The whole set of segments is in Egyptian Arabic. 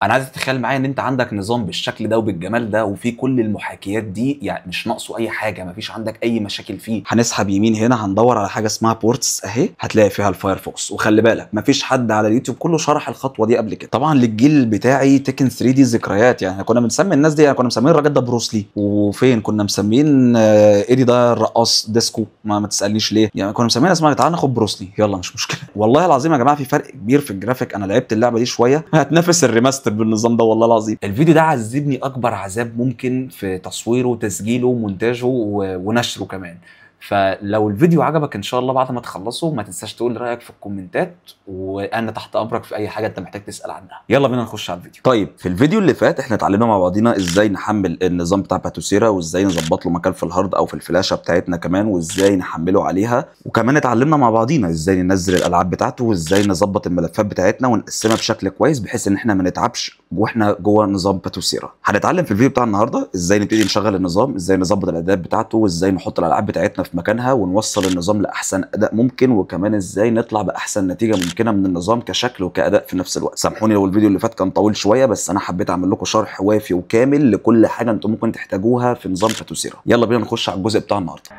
انا عايز تتخيل معايا ان انت عندك نظام بالشكل ده وبالجمال ده وفي كل المحاكيات دي، يعني مش ناقصه اي حاجة، مفيش عندك اي مشاكل فيه. هنسحب يمين هنا، هندور على حاجة اسمها ports اهي، هتلاقي فيها ال Firefox. وخلي بالك مفيش حد على اليوتيوب كله شرح الخطوة دي قبل كده. طبعا للجيل بتاعي Tekken 3 دي ذكريات، يعني كنا بنسمي الناس دي، يعني كنا مسمين الراجل ده بروسلي، وفين كنا مسمين ايدي ده الرقاص ديسكو، ما تسالنيش ليه، يعني كنا مسمين اسمها. تعال ناخد بروسلي يلا مش مشكلة. والله العظيم يا جماعة في فرق كبير في الجرافيك. انا لعبت اللعبة دي شوية، هتنافس ال remaster بالنظام ده والله العظيم. الفيديو ده عذبني اكبر عذاب ممكن في تصويره وتسجيله ومونتاجه ونشره كمان. فلو الفيديو عجبك ان شاء الله بعد ما تخلصه ما تنساش تقول رايك في الكومنتات، وانا تحت امرك في اي حاجة انت محتاج تسال عنها. يلا بينا نخش على الفيديو. طيب في الفيديو اللي فات احنا اتعلمنا مع بعضينا ازاي نحمل النظام بتاع Batocera، وازاي نظبط له مكان في ال hard او في الفلاشه بتاعتنا كمان، وازاي نحمله عليها. وكمان اتعلمنا مع بعضينا ازاي ننزل الالعاب بتاعته، وازاي نظبط الملفات بتاعتنا ونقسمها بشكل كويس بحيث ان احنا ما نتعبش واحنا جوه نظام Batocera. هنتعلم في الفيديو بتاع النهارده ازاي نبتدي نشغل النظام، ازاي نظبط الاعدادات بتاعته، وازاي نحط الالعاب بتاعتنا في مكانها، ونوصل النظام لاحسن اداء ممكن، وكمان ازاي نطلع باحسن نتيجة ممكنة من النظام كشكل وكاداء في نفس الوقت. سامحوني لو الفيديو اللي فات كان طويل شوية، بس انا حبيت اعمل لكم شرح وافي وكامل لكل حاجة انتم ممكن تحتاجوها في نظام Batocera. يلا بينا نخش على الجزء بتاع النهارده.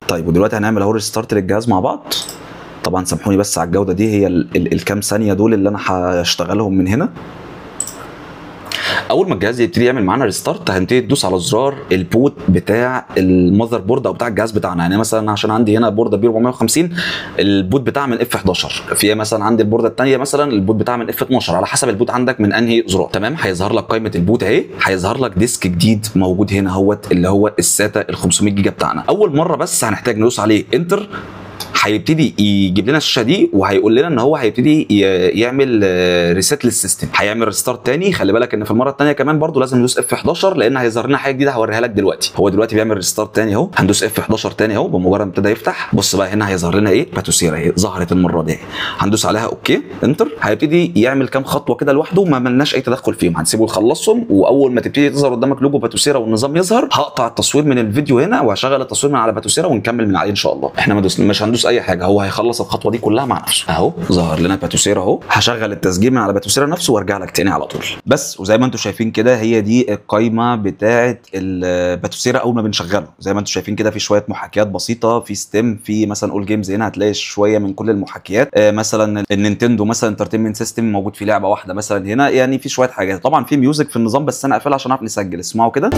طيب ودلوقتي هنعمل اهو restart للجهاز مع بعض. طبعا سامحوني بس على الجودة دي، هي الكام ثانية دول اللي انا هشتغلهم من هنا. اول ما الجهاز يبتدي يعمل معانا restart هنبتدي تدوس على زرار ال boot بتاع ال motherboard او بتاع الجهاز بتاعنا. يعني مثلا عشان عندي هنا بورده B 450 ال boot بتاعها من F 11، في مثلا عندي البورده الثانية مثلا ال boot بتاعها من F 12، على حسب ال boot عندك من انهي زرار. تمام، هيظهر لك قائمة ال boot اهي، هيظهر لك disk جديد موجود هنا اهوت اللي هو ال SATA ال 500 جيجا بتاعنا. اول مرة بس هنحتاج ندوس عليه enter، هيبتدي يجيب لنا الشاشة دي وهيقول لنا ان هو هيبتدي يعمل reset لل system، هيعمل restart تاني. خلي بالك ان في المرة الثانية كمان برضو لازم ندوس F 11 لان هيظهر لنا حاجة جديدة هوريها لك دلوقتي. هو دلوقتي بيعمل restart تاني اهو، هندوس F 11 تاني اهو. بمجرد ما ابتدى يفتح بص بقى هنا هيظهر لنا ايه، Batocera اهي ظهرت المرة دي، هندوس عليها okay enter. هيبتدي يعمل كام خطوة كده لوحده، ما ملناش اي تدخل فيهم، هنسيبه يخلصهم. واول ما تبتدي تظهر قدامك logo Batocera والنظام يظهر، هقطع التصوير من الفيديو هنا وهشغل التصوير من على Batocera ونكمل من عليه ان شاء الله. احنا مش هندوس اي حاجة، هو هيخلص الخطوة دي كلها مع نفسه. اهو ظهر لنا Batocera اهو، هشغل التسجيل من على Batocera نفسه وارجع لك تاني على طول. بس وزي ما انتم شايفين كده هي دي القايمة بتاعه ال Batocera اول ما بنشغله. زي ما انتم شايفين كده في شوية محاكيات بسيطة، في Steam، في مثلا all games، هنا هتلاقي شوية من كل المحاكيات. مثلا ال Nintendo مثلا Entertainment System موجود في لعبه واحدة مثلا هنا، يعني في شوية حاجات. طبعا في music في النظام بس انا قافلها عشان اعرف نسجل، اسمعوا كده،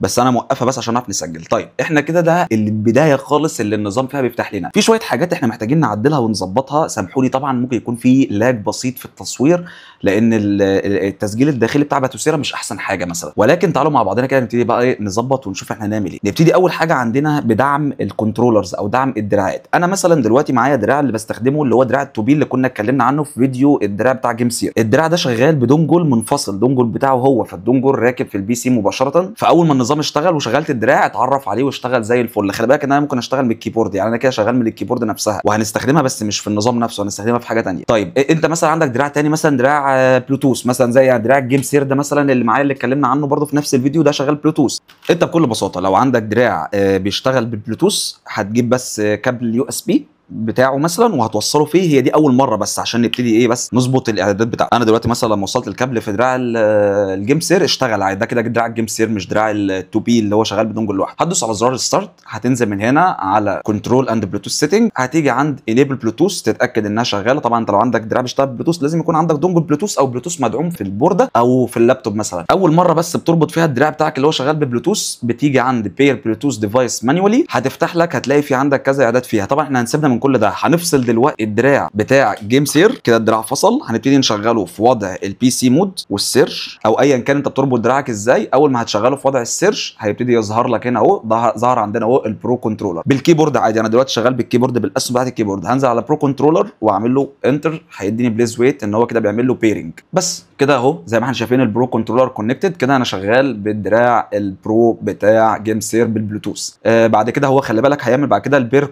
بس انا موقفه بس عشان نعرف نسجل. طيب احنا كده ده البداية خالص اللي النظام فيها بيفتح لنا. في شوية حاجات احنا محتاجين نعدلها ونظبطها. سامحوني طبعا ممكن يكون في lag بسيط في التصوير لان التسجيل الداخلي بتاع Batocera مش احسن حاجة مثلا، ولكن تعالوا مع بعضنا كده نبتدي بقى ايه نظبط ونشوف احنا هنعمل ايه. نبتدي اول حاجة عندنا بدعم ال controllers او دعم الدراعات. انا مثلا دلوقتي معايا دراع اللي بستخدمه اللي هو دراع التوبي اللي كنا اتكلمنا عنه في فيديو الدراع بتاع GameSir. الدراع ده شغال ب dongle منفصل، dongle بتاعه هو، فال dongle راكب في ال PC مباشرة. فاول ما النظام اشتغل وشغلت الدراع اتعرف عليه واشتغل زي الفل. خلي بالك ان انا ممكن اشتغل من ال keyboard، يعني انا كده شغال من ال keyboard نفسها وهنستخدمها بس مش في النظام نفسه، هنستخدمها في حاجة ثانية. طيب انت مثلا عندك دراع ثاني، مثلا دراع بلوتوث، مثلا زي دراع ال GameSir ده مثلا اللي معايا اللي اتكلمنا عنه برده في نفس الفيديو ده شغال بلوتوث. انت بكل بساطة لو عندك دراع بيشتغل بالبلوتوث هتجيب بس كابل USB بتاعه مثلا وهتوصله فيه. هي دي اول مرة بس عشان نبتدي ايه بس نظبط الاعدادات بتاعته. انا دلوقتي مثلا لما وصلت الكابل في دراع ال GameSir اشتغل عادي، ده كده دراع ال GameSir مش دراع ال 2B اللي هو شغال ب dongle لوحده. هتدوس على زرار start، هتنزل من هنا على control and Bluetooth setting، هتيجي عند enable Bluetooth تتاكد انها شغالة. طبعا انت لو عندك دراع بيشتغل بلوتوث لازم يكون عندك dongle بلوتوث او بلوتوث مدعوم في البورده او في اللابتوب مثلا. اول مرة بس بتربط فيها الدراع بتاعك اللي هو شغال ببلوتوث بتيجي عند pair Bluetooth device manually، هتفتح لك هتلاقي في عندك كذا اعداد فيها. طبعا احنا هنسيبنا من كل ده، هنفصل دلوقتي الدراع بتاع GameSir كده، الدراع فصل، هنبتدي نشغله في وضع ال PC mode وال search او ايا كان انت بتربط دراعك ازاي. اول ما هتشغله في وضع ال search هيبتدي يظهر لك هنا اهو، ظهر عندنا اهو ال Pro Controller بال keyboard عادي. انا دلوقتي شغال بال keyboard بالاسهم بتاعت ال keyboard، هنزل على Pro Controller واعمل له enter، هيديني please wait ان هو كده بيعمل له pairing. بس كده اهو زي ما احنا شايفين ال Pro Controller connected كده، انا شغال بالدراع ال Pro بتاع GameSir بالبلوتوث. بعد كده هو خلي بالك هيعمل بعد كده ال pair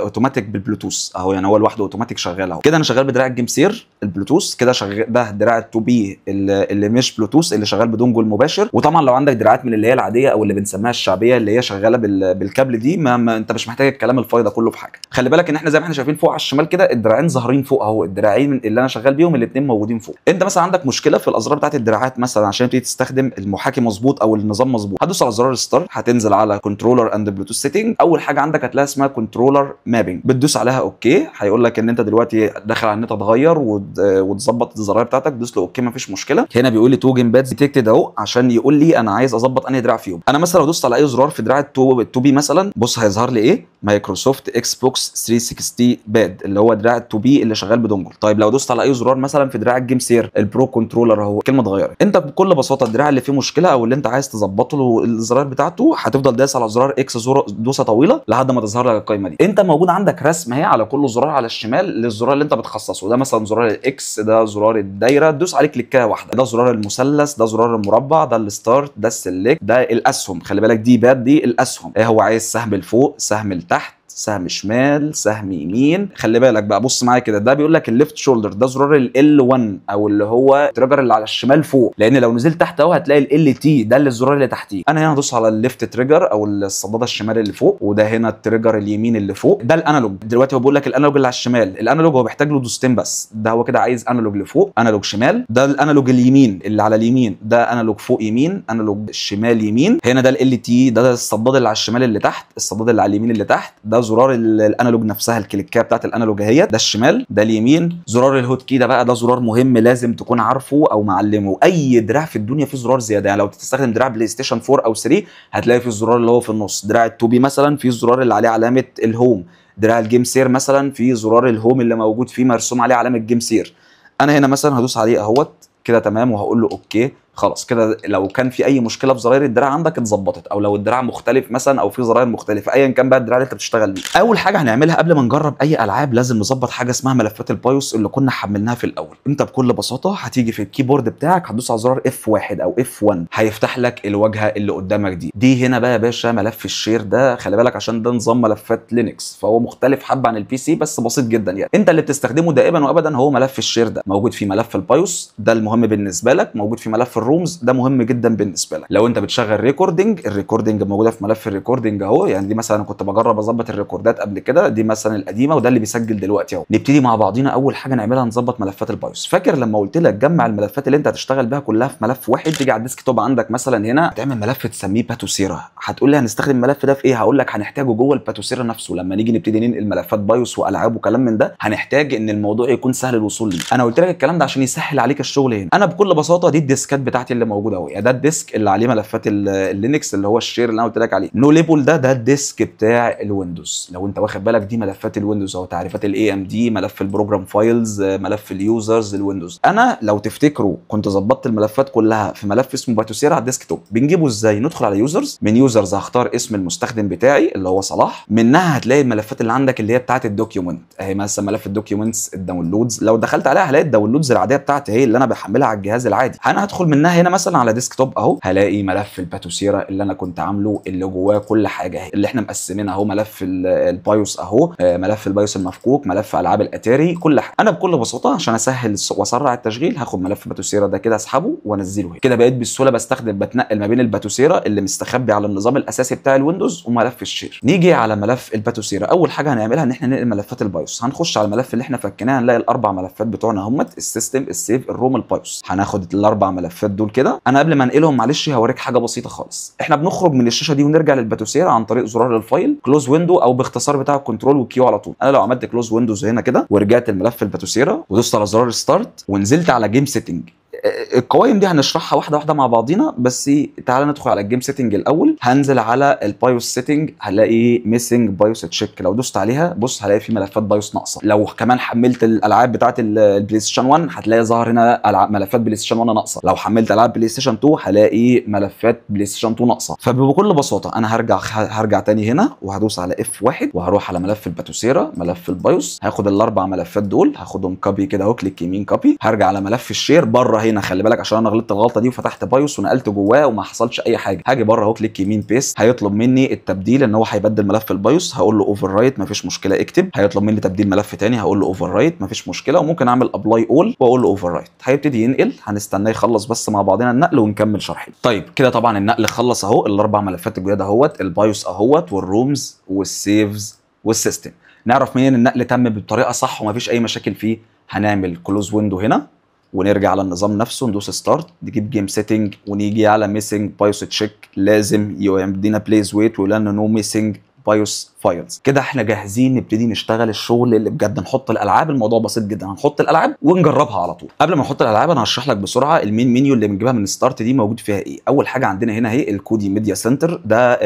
automatic بالبلوتوث بالبلوتوث اهو، يعني هو لوحده اوتوماتيك شغال اهو. كده انا شغال بدراع ال GameSir البلوتوث، كده شغال ده دراع ال 2B اللي مش بلوتوث اللي شغال ب dongle مباشر. وطبعا لو عندك دراعات من اللي هي العادية او اللي بنسميها الشعبية اللي هي شغالة بالكابل دي، ما انت مش محتاج الكلام الفاضي ده كله في حاجة. خلي بالك ان احنا زي ما احنا شايفين فوق على الشمال كده الدراعين ظاهرين فوق اهو، الدراعين اللي انا شغال بيهم الاثنين موجودين فوق. انت مثلا عندك مشكلة في الازرار بتاعت الدراعات مثلا عشان تبتدي تستخدم المحاكي مظبوط او النظام مظبوط، هتدوس على زرار start، هتنزل على controller and Bluetooth setting. اول حاجة عندك هتلاقي اسمها controller mapping، بتدوس عليها okay، هيقول لك ان انت دلوقتي داخل على ان انت تغير وتظبط الزراير بتاعتك، دوس له okay مفيش مشكلة. هنا بيقول لي two gamepads detected اهو، عشان يقول لي انا عايز اظبط انهي دراع فيهم. انا مثلا لو دوست على اي زرار في دراع ال 2B مثلا، بص هيظهر لي ايه؟ Microsoft Xbox 360 pad اللي هو دراع ال 2B اللي شغال ب dongle. طيب لو دوست على اي زرار مثلا في دراع ال GameSir ال Pro Controller اهو، كلمة اتغيرت. انت بكل بساطة الدراع اللي فيه مشكلة او اللي انت عايز تظبط له الزرار بتاعته، هتفضل داس على زرار X دوسة طويلة لحد ما تظهر لك القائمة دي. انت موجود عندك رسمه اهي على كل زرار على الشمال للزرار اللي انت بتخصصه، ده مثلا زرار ال X، ده زرار الدايرة، دوس عليه كليكايه واحدة، ده زرار المثلث، ده زرار المربع، ده ال start، ده ال select، ده الاسهم. خلي بالك دي pad دي الاسهم، ايه هو عايز سهم لفوق، سهم لتحت، سهم شمال، سهم يمين. خلي بالك بقى، بص معايا كده، ده بيقول لك ال left shoulder، ده زرار L1 او اللي هو ال trigger اللي على الشمال فوق، لان لو نزلت تحت اهو هتلاقي LT، ده اللي الزرار اللي تحتيه. انا هنا هدوس على ال left trigger او الصداده الشمال اللي فوق، وده هنا ال trigger اليمين اللي فوق، ده ال analog. دلوقتي هو بيقول لك ال analog اللي على الشمال، ال analog هو بيحتاج له دوستين بس، ده هو كده عايز analog لفوق، analog شمال. ده ال analog اليمين اللي على اليمين، ده analog فوق يمين، analog شمال يمين. هنا ده LT، ده الصداده اللي على الشمال اللي تحت، الصداده اللي على اليمين اللي تحت، ده زرار ال analog نفسها، الكليكيه بتاعت ال analog اهي، ده الشمال، ده اليمين. زرار ال hotkey ده بقى، ده زرار مهم لازم تكون عارفه او معلمه. اي دراع في الدنيا فيه زرار زيادة، يعني لو تستخدم دراع PlayStation 4 او 3 هتلاقي فيه الزرار اللي هو في النص. دراع ال 2B مثلا فيه الزرار اللي عليه علامة ال home. دراع ال GameSir مثلا فيه زرار ال home اللي موجود فيه مرسوم عليه علامة GameSir. انا هنا مثلا هدوس عليه اهوت كده تمام، وهقول له okay. خلاص كده لو كان في اي مشكلة في زراير الدراع عندك اتظبطت، او لو الدراع مختلف مثلا او في زراير مختلفة، ايا كان بقى الدراع اللي انت بتشتغل بيه. اول حاجة هنعملها قبل ما نجرب اي العاب لازم نظبط حاجة اسمها ملفات ال BIOS اللي كنا حملناها في الاول. انت بكل بساطة هتيجي في ال keyboard بتاعك هتدوس على زرار F1 او F1، هيفتح لك الواجهة اللي قدامك دي. دي هنا بقى يا باشا ملف ال share ده، خلي بالك عشان ده نظام ملفات Linux فهو مختلف حبه عن ال PC بس بسيط جدا يعني. انت اللي بتستخدمه دائما وابدا هو ملف ال share ده، موجود في ملف ال BIOS ده المهم بالنسبة لك، موجود في ملف ال ROMs ده مهم جدا بالنسبة لك. لو انت بتشغل recording، ال recording موجودة في ملف ال recording اهو، يعني دي مثلا كنت بجرب اظبط الريكوردات قبل كده، دي مثلا القديمة وده اللي بيسجل دلوقتي اهو. نبتدي مع بعضينا. اول حاجة نعملها نظبط ملفات ال BIOS. فاكر لما قلت لك جمع الملفات اللي انت هتشتغل بيها كلها في ملف واحد؟ تيجي على ال desktop عندك مثلا هنا تعمل ملف تسميه Batocera. هتقول لي هنستخدم الملف ده في ايه؟ هقول لك هنحتاجه جوه ال Batocera نفسه لما نيجي نبتدي ننقل ملفات BIOS والعاب وكلام من ده، هنحتاج ان الموضوع يكون سهل الوصول ليه. انا قلت لك الكلام ده عشان يسهل عليك الشغل هنا. انا بكل بساطة دي الديسكات بتاعتي اللي موجودة اهو، يعني ده ال disk اللي عليه ملفات ال Linux اللي هو ال share اللي انا قلت لك عليه no label، ده ال disk بتاع ال Windows. لو انت واخد بالك دي ملفات ال Windows اهو، تعريفات ال AMD، ملف ال program files، ملف ال users، ال Windows. انا لو تفتكروا كنت ظبطت الملفات كلها في ملف اسمه Batocera على ال desktop. بنجيبه ازاي؟ ندخل على users، من users هختار اسم المستخدم بتاعي اللي هو صلاح، منها هتلاقي الملفات اللي عندك اللي هي بتاعت ال document اهي، مثلا ملف ال documents، ال downloads. لو دخلت عليها هلاقي ال downloads العادية بتاعتي اهي اللي انا بحملها على الجهاز العادي. انا هدخل منها هنا مثلا على desktop اهو، هلاقي ملف ال Batocera اللي انا كنت عامله اللي جواه كل حاجة اهي اللي احنا مقسمينها اهو، ملف ال BIOS اهو، ملف ال BIOS المفكوك، ملف العاب الاتاري، كل حاجة. انا بكل بساطة عشان اسهل واسرع التشغيل هاخد ملف Batocera ده كده اسحبه وانزله هنا. كده بقيت بالسهولة بستخدم بتنقل ما بين ال Batocera اللي مستخبي على النظام الاساسي بتاع ال Windows وملف ال share. نيجي على ملف ال Batocera. اول حاجة هنعملها ان احنا ننقل ملفات ال BIOS. هنخش على الملف اللي احنا فكيناه، هنلاقي الاربع ملفات بتوعنا همت ال system، ال save، ال ROM، ال BIOS. هناخد الاربع ملفات دول كده. انا قبل ما انقلهم معلش هوريك حاجة بسيطة خالص. احنا بنخرج من الشاشة دي ونرجع لل Batocera عن طريق زرار ال file close window، او باختصار بتاع control و Q على طول. انا لو عملت close windows هنا كده ورجعت الملف ال Batocera ودوست على زرار start ونزلت على game setting، القوائم دي هنشرحها واحدة واحدة مع بعضينا، بس تعالى ندخل على ال game setting الاول. هنزل على ال BIOS setting، هلاقي missing BIOS check. لو دوست عليها بص هلاقي في ملفات BIOS ناقصه. لو كمان حملت الالعاب بتاعه ال PlayStation 1 هتلاقي ظهر هنا ملفات PlayStation 1 ناقصه. لو حملت العاب PlayStation 2 هلاقي ملفات PlayStation 2 ناقصه. فبكل بساطة انا هرجع تاني هنا وهدوس على F1 وهروح على ملف ال Batocera، ملف ال BIOS، هاخد الاربع ملفات دول هاخدهم copy كده اهو، click يمين copy. هرجع على ملف ال share بره هنا هنا، خلي بالك عشان انا غلطت الغلطة دي وفتحت BIOS ونقلت جواه وما حصلش اي حاجة. هاجي بره اهو click يمين paste، هيطلب مني التبديل ان هو هيبدل ملف ال BIOS، هقول له overwrite مفيش مشكلة اكتب. هيطلب مني تبديل ملف تاني، هقول له overwrite مفيش مشكلة، وممكن اعمل apply all واقول له overwrite. هيبتدي ينقل، هنستناه يخلص بس مع بعضنا النقل ونكمل شرحنا. طيب كده طبعا النقل خلص اهو، الاربع ملفات الجداد اهوت، ال BIOS اهوت وال ROMs وال saves وال system. نعرف منين النقل تم بطريقة صح ومفيش اي مشاكل فيه؟ هنعمل close window هنا ونرجع على النظام نفسه، ندوس start، نجيب game setting ونيجي على missing BIOS check، لازم يدينا please wait ويقول لنا no missing BIOS files. كده احنا جاهزين نبتدي نشتغل الشغل اللي بجد، نحط الالعاب. الموضوع بسيط جدا، هنحط الالعاب ونجربها على طول. قبل ما نحط الالعاب انا هشرح لك بسرعة ال main menu اللي بنجيبها من start دي موجود فيها ايه. اول حاجة عندنا هنا اهي ال Kodi Media Center، ده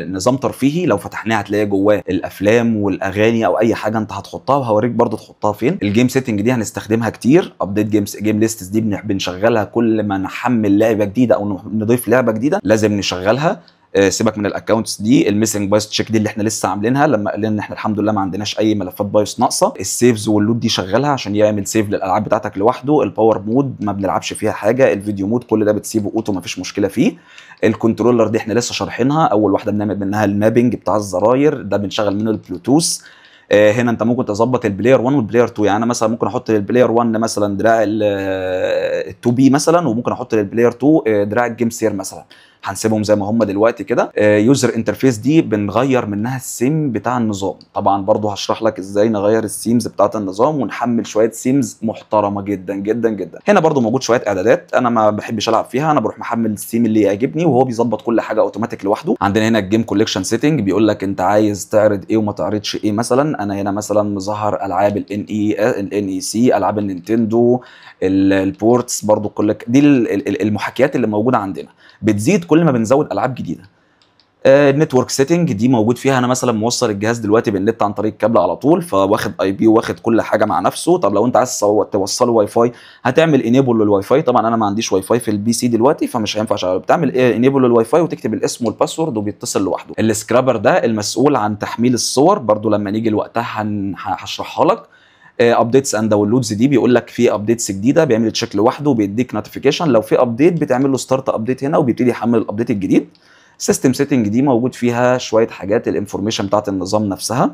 نظام ترفيهي، لو فتحناه هتلاقي جواه الافلام والاغاني او اي حاجة انت هتحطها، وهوريك برضو تحطها فين. ال game setting دي هنستخدمها كتير. update game lists دي بنشغلها كل ما نحمل لعبه جديدة او نضيف لعبه جديدة لازم نشغلها. سيبك من ال accounts دي. ال missing BIOS check دي اللي احنا لسه عاملينها لما قال لنا ان احنا الحمد لله ما عندناش اي ملفات BIOS ناقصه. ال saves وال load دي شغلها عشان يعمل save للالعاب بتاعتك لوحده. ال power mode ما بنلعبش فيها حاجة. ال video mode كل ده بتسيبه auto ما فيش مشكلة فيه. ال controller دي احنا لسه شارحينها، اول واحدة بنعمل منها ال mapping بتاع الزراير، ده بنشغل منه البلوتوث. هنا انت ممكن تظبط ال player 1 وال player 2، يعني انا مثلا ممكن احط لل player 1 مثلا دراع ال 2B مثلا، وممكن احط لل player 2 دراع ال GameSir مثلا. هنسيبهم زي ما هم دلوقتي كده. user interface دي بنغير منها السيم بتاع النظام، طبعا برضو هشرح لك ازاي نغير ال themes بتاعه النظام ونحمل شوية themes محترمه جدا جدا جدا. هنا برضو موجود شوية اعدادات انا ما بحبش العب فيها، انا بروح محمل السيم اللي يعجبني وهو بيظبط كل حاجة اوتوماتيك لوحده. عندنا هنا ال game collection setting بيقول لك انت عايز تعرض ايه وما تعرضش ايه. مثلا انا هنا مثلا مظهر العاب ال NE ال NEC، العاب ال Nintendo، ال ports برضو، كل دي المحاكيات اللي موجودة عندنا بتزيد كل ما بنزود العاب جديدة. ال network setting دي موجود فيها انا مثلا موصل الجهاز دلوقتي بالنت عن طريق الكابل على طول، فواخد IP واخد كل حاجة مع نفسه. طب لو انت عايز توصله واي فاي هتعمل enable لل WiFi، طبعا انا ما عنديش واي فاي في ال PC دلوقتي فمش هينفع اشغله. بتعمل enable لل WiFi وتكتب الاسم وال password وبيتصل لوحده. ال scraper ده المسؤول عن تحميل الصور، برضو لما نيجي لوقتها هشرحها لك. updates and downloads دي بيقول لك في updates جديدة، بيعمل check لوحده وبيديك notification لو في update، بتعمل له start update هنا وبيبتدي يحمل ال update الجديد. system setting دي موجود فيها شوية حاجات، ال information بتاعت النظام نفسها،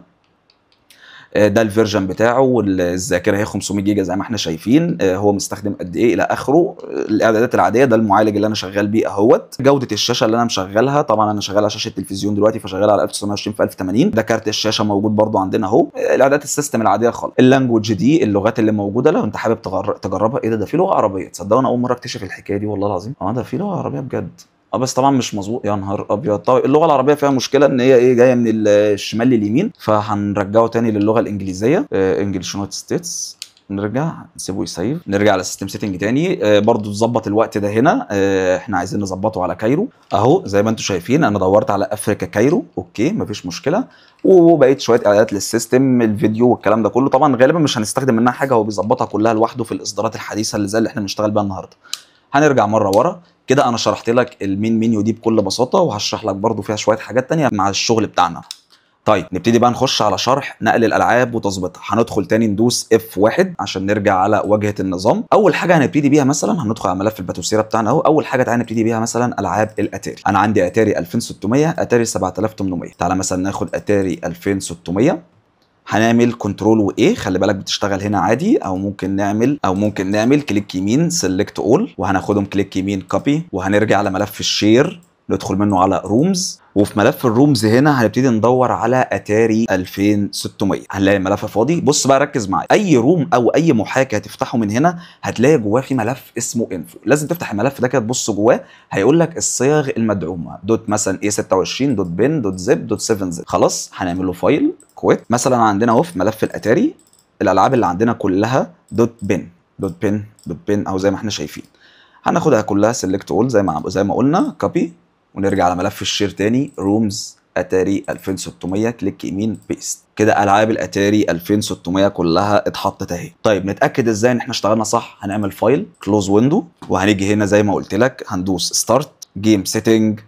ده ال version بتاعه، والذاكرة هي 500 جيجا زي ما احنا شايفين، هو مستخدم قد ايه الى اخره. الاعدادات العادية، ده المعالج اللي انا شغال بيه اهوت، جوده الشاشة اللي انا مشغلها، طبعا انا شغال على شاشة تلفزيون دلوقتي فشغال على 1920 في 1080. ده كارت الشاشة موجود برده عندنا اهو. الاعدادات ال system العادية خالص. ال language دي اللغات اللي موجودة لو انت حابب تجربها. ايه ده في لغة عربية؟ تصدقوا انا اول مرة اكتشف الحكاية دي والله العظيم. ده في لغة عربية بجد. بس طبعا مش مظبوط، يا نهار ابيض. طيب اللغة العربية فيها مشكلة ان هي ايه، جاية من الشمال لليمين، فهنرجعه تاني للغة الانجليزية، English United States. نرجع نسيبه يسيف، نرجع على system setting تاني. برضو تظبط الوقت ده هنا، احنا عايزين نظبطه على Cairo اهو زي ما انتم شايفين. انا دورت على Africa Cairo، okay مفيش مشكلة. وبقيت شوية اعدادات لل system، الفيديو والكلام ده كله، طبعا غالبا مش هنستخدم منها حاجة، هو بيظبطها كلها لوحده في الاصدارات الحديثة اللي زي اللي احنا بنشتغل بيها النهارده. هنرجع مرة ورا كده، انا شرحت لك ال main menu دي بكل بساطة، وهشرح لك برضو فيها شوية حاجات تانية مع الشغل بتاعنا. طيب نبتدي بقى نخش على شرح نقل الالعاب وتظبيطها. هندخل تاني ندوس F1 عشان نرجع على واجهه النظام. اول حاجة هنبتدي بيها مثلا هندخل على ملف ال Batocera بتاعنا اهو. اول حاجة تعالى نبتدي بيها مثلا العاب الاتاري. انا عندي اتاري 2600، اتاري 7800. تعالى مثلا ناخد اتاري 2600، هنعمل control و A، خلي بالك بتشتغل هنا عادي، او ممكن نعمل click يمين select all، وهناخدهم click يمين copy، وهنرجع على ملف ال share ندخل منه على ROMs، وفي ملف ال ROMs هنا هنبتدي ندور على اتاري 2600. هنلاقي الملف فاضي. بص بقى ركز معايا، اي ROM او اي محاكي هتفتحه من هنا هتلاقي جواه في ملف اسمه info، لازم تفتح الملف ده كده تبص جواه، هيقول لك الصيغ المدعومه dot مثلا A26 dot bin dot zip dot 7 zip. خلاص هنعمل له file quit. مثلا عندنا اهو في ملف الاتاري الالعاب اللي عندنا كلها dot bin dot bin dot bin او زي ما احنا شايفين، هناخدها كلها select all زي ما قلنا copy، ونرجع على ملف ال share تاني ROMs اتاري 2600 click يمين paste. كده العاب الاتاري 2600 كلها اتحطت اهي. طيب نتاكد ازاي ان احنا اشتغلنا صح؟ هنعمل file close window، وهنيجي هنا زي ما قلت لك هندوس start game setting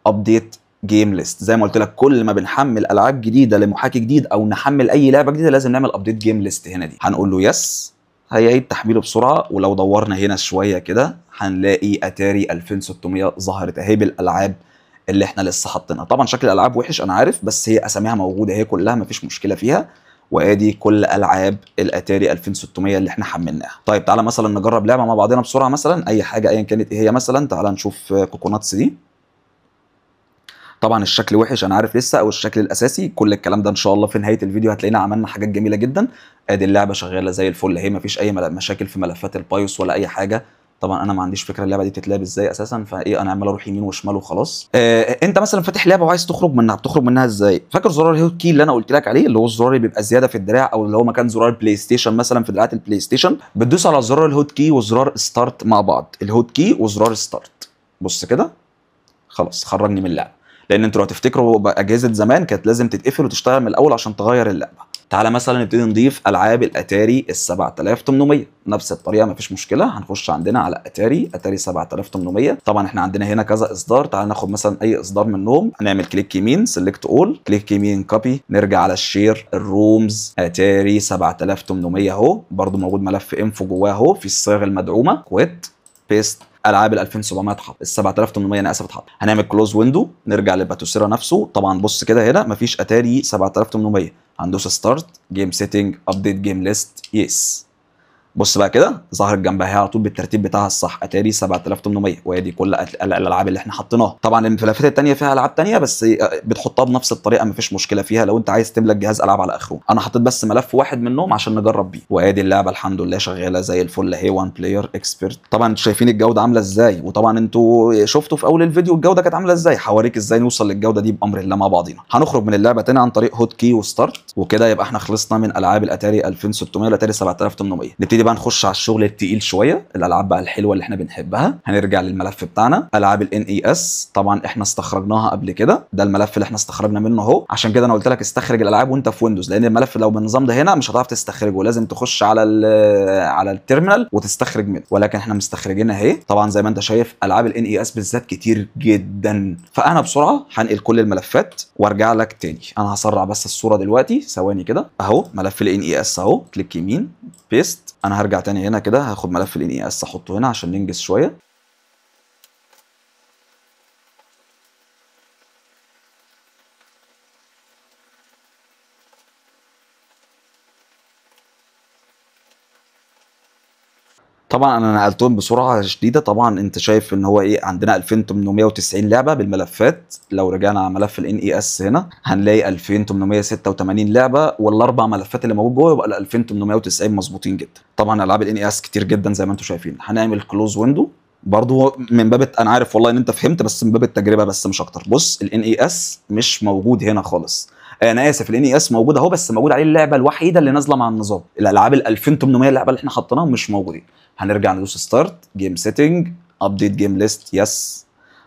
update game list. زي ما قلت لك كل ما بنحمل العاب جديدة لمحاكي جديد او نحمل اي لعبه جديدة لازم نعمل update game list هنا دي. هنقول له yes هيعيد تحميله بسرعة. ولو دورنا هنا شوية كده هنلاقي اتاري 2600 ظهرت اهي بالالعاب اللي احنا لسه حاطينها. طبعا شكل الالعاب وحش انا عارف، بس هي اساميها موجودة اهي كلها، مفيش مشكلة فيها. وادي كل العاب الاتاري 2600 اللي احنا حملناها. طيب تعالى مثلا نجرب لعبه مع بعضنا بسرعة، مثلا اي حاجة ايا كانت ايه هي. مثلا تعالى نشوف Coconuts دي. طبعا الشكل وحش انا عارف لسه، او الشكل الاساسي. كل الكلام ده ان شاء الله في نهاية الفيديو هتلاقينا عملنا حاجات جميلة جدا. ادي اللعبة شغالة زي الفل اهي، مفيش اي مشاكل في ملفات ال BIOS ولا اي حاجة. طبعا انا ما عنديش فكرة اللعبة دي بتتلعب ازاي اساسا، فايه انا عمال اروح يمين وشمال وخلاص. انت مثلا فاتح لعبه وعايز تخرج منها، بتخرج منها ازاي؟ فاكر زرار ال hotkey اللي انا قلت لك عليه، اللي هو الزرار اللي بيبقى زيادة في الدراع، او اللي هو مكان زرار PlayStation مثلا في دراعات ال PlayStation؟ بتدوس على زرار ال hotkey وزرار start مع بعض، ال hotkey وزرار start. بص كده، خلاص خرجني من اللعبة. لان انتوا لو تفتكروا اجهزة زمان كانت لازم تتقفل وتشتغل من الاول عشان تغير اللعبة. تعالى مثلا نبتدي نضيف العاب الاتاري ال 7800 نفس الطريقة مفيش مشكلة. هنخش عندنا على اتاري 7800. طبعا احنا عندنا هنا كذا اصدار، تعالى ناخد مثلا اي اصدار منهم. هنعمل click يمين select all، click يمين copy، نرجع على ال share ال ROMs اتاري 7800 اهو، برده موجود ملف info جواه اهو في الصيغ المدعومه. quit paste العاب ال 2700 اتحط، ال 7800 انا اسف اتحط. هنعمل close window، نرجع لل Batocera نفسه. طبعا بص كده هنا مفيش اتاري 7800، هندوس start game setting update game list yes. بص بقى كده ظهرت جنبها على طول بالترتيب بتاعها الصح، اتاري 7800، وادي كل الالعاب اللي احنا حطيناها. طبعا الملفات الثانية فيها العاب ثانية بس بتحطها بنفس الطريقة مفيش مشكلة فيها لو انت عايز تملك جهاز العاب على اخره. انا حطيت بس ملف واحد منهم عشان نجرب بيه. وادي اللعبة الحمد لله شغالة زي الفل اهي، 1 player expert. طبعا انتوا شايفين الجودة عامله ازاي، وطبعا انتوا شفتوا في اول الفيديو الجودة كانت عامله ازاي. هوريك ازاي نوصل للجودة دي بامر الله مع بعضينا. هنخرج من اللعبة تاني عن طريق hotkey و start، وكده يبقى احنا خلصنا من العاب الاتاري 2600 والاتاري 7800. نبتدي بقى نخش على الشغل التقيل شوية، الالعاب بقى الحلوة اللي احنا بنحبها. هنرجع للملف بتاعنا العاب ال NES، طبعا احنا استخرجناها قبل كده، ده الملف اللي احنا استخرجنا منه اهو. عشان كده انا قلت لك استخرج الالعاب وانت في Windows، لان الملف لو بالنظام ده هنا مش هتعرف تستخرجه، لازم تخش على على ال terminal وتستخرج منه، ولكن احنا مستخرجينها اهي. طبعا زي ما انت شايف العاب ال NES بالذات كتير جدا، فانا بسرعة هنقل كل الملفات وارجع لك تاني. انا هسرع بس الصورة دلوقتي ثواني كده اهو. ملف ال NES اهو، click يمين paste. انا هرجع تاني هنا كده، هاخد ملف ال NES احطه هنا عشان ننجز شوية. طبعا انا نقلتهم بسرعة شديدة. طبعا انت شايف ان هو ايه، عندنا 2890 لعبه بالملفات. لو رجعنا على ملف ال NES هنا هنلاقي 2886 لعبه، والاربع ملفات اللي موجود جوه يبقى ال 2890 مظبوطين جدا. طبعا العاب ال NES كتير جدا زي ما انتم شايفين. هنعمل close window برضو من باب، انا عارف والله ان انت فهمت، بس من باب التجربة بس مش اكتر. بص ال NES مش موجود هنا خالص، انا اسف ال NES موجود اهو، بس موجود عليه اللعبة الوحيدة اللي نازله مع النظام. الالعاب ال 2800 اللعبة اللي احنا حطيناهم مش موجودين. هنرجع ندوس start game setting update game list yes.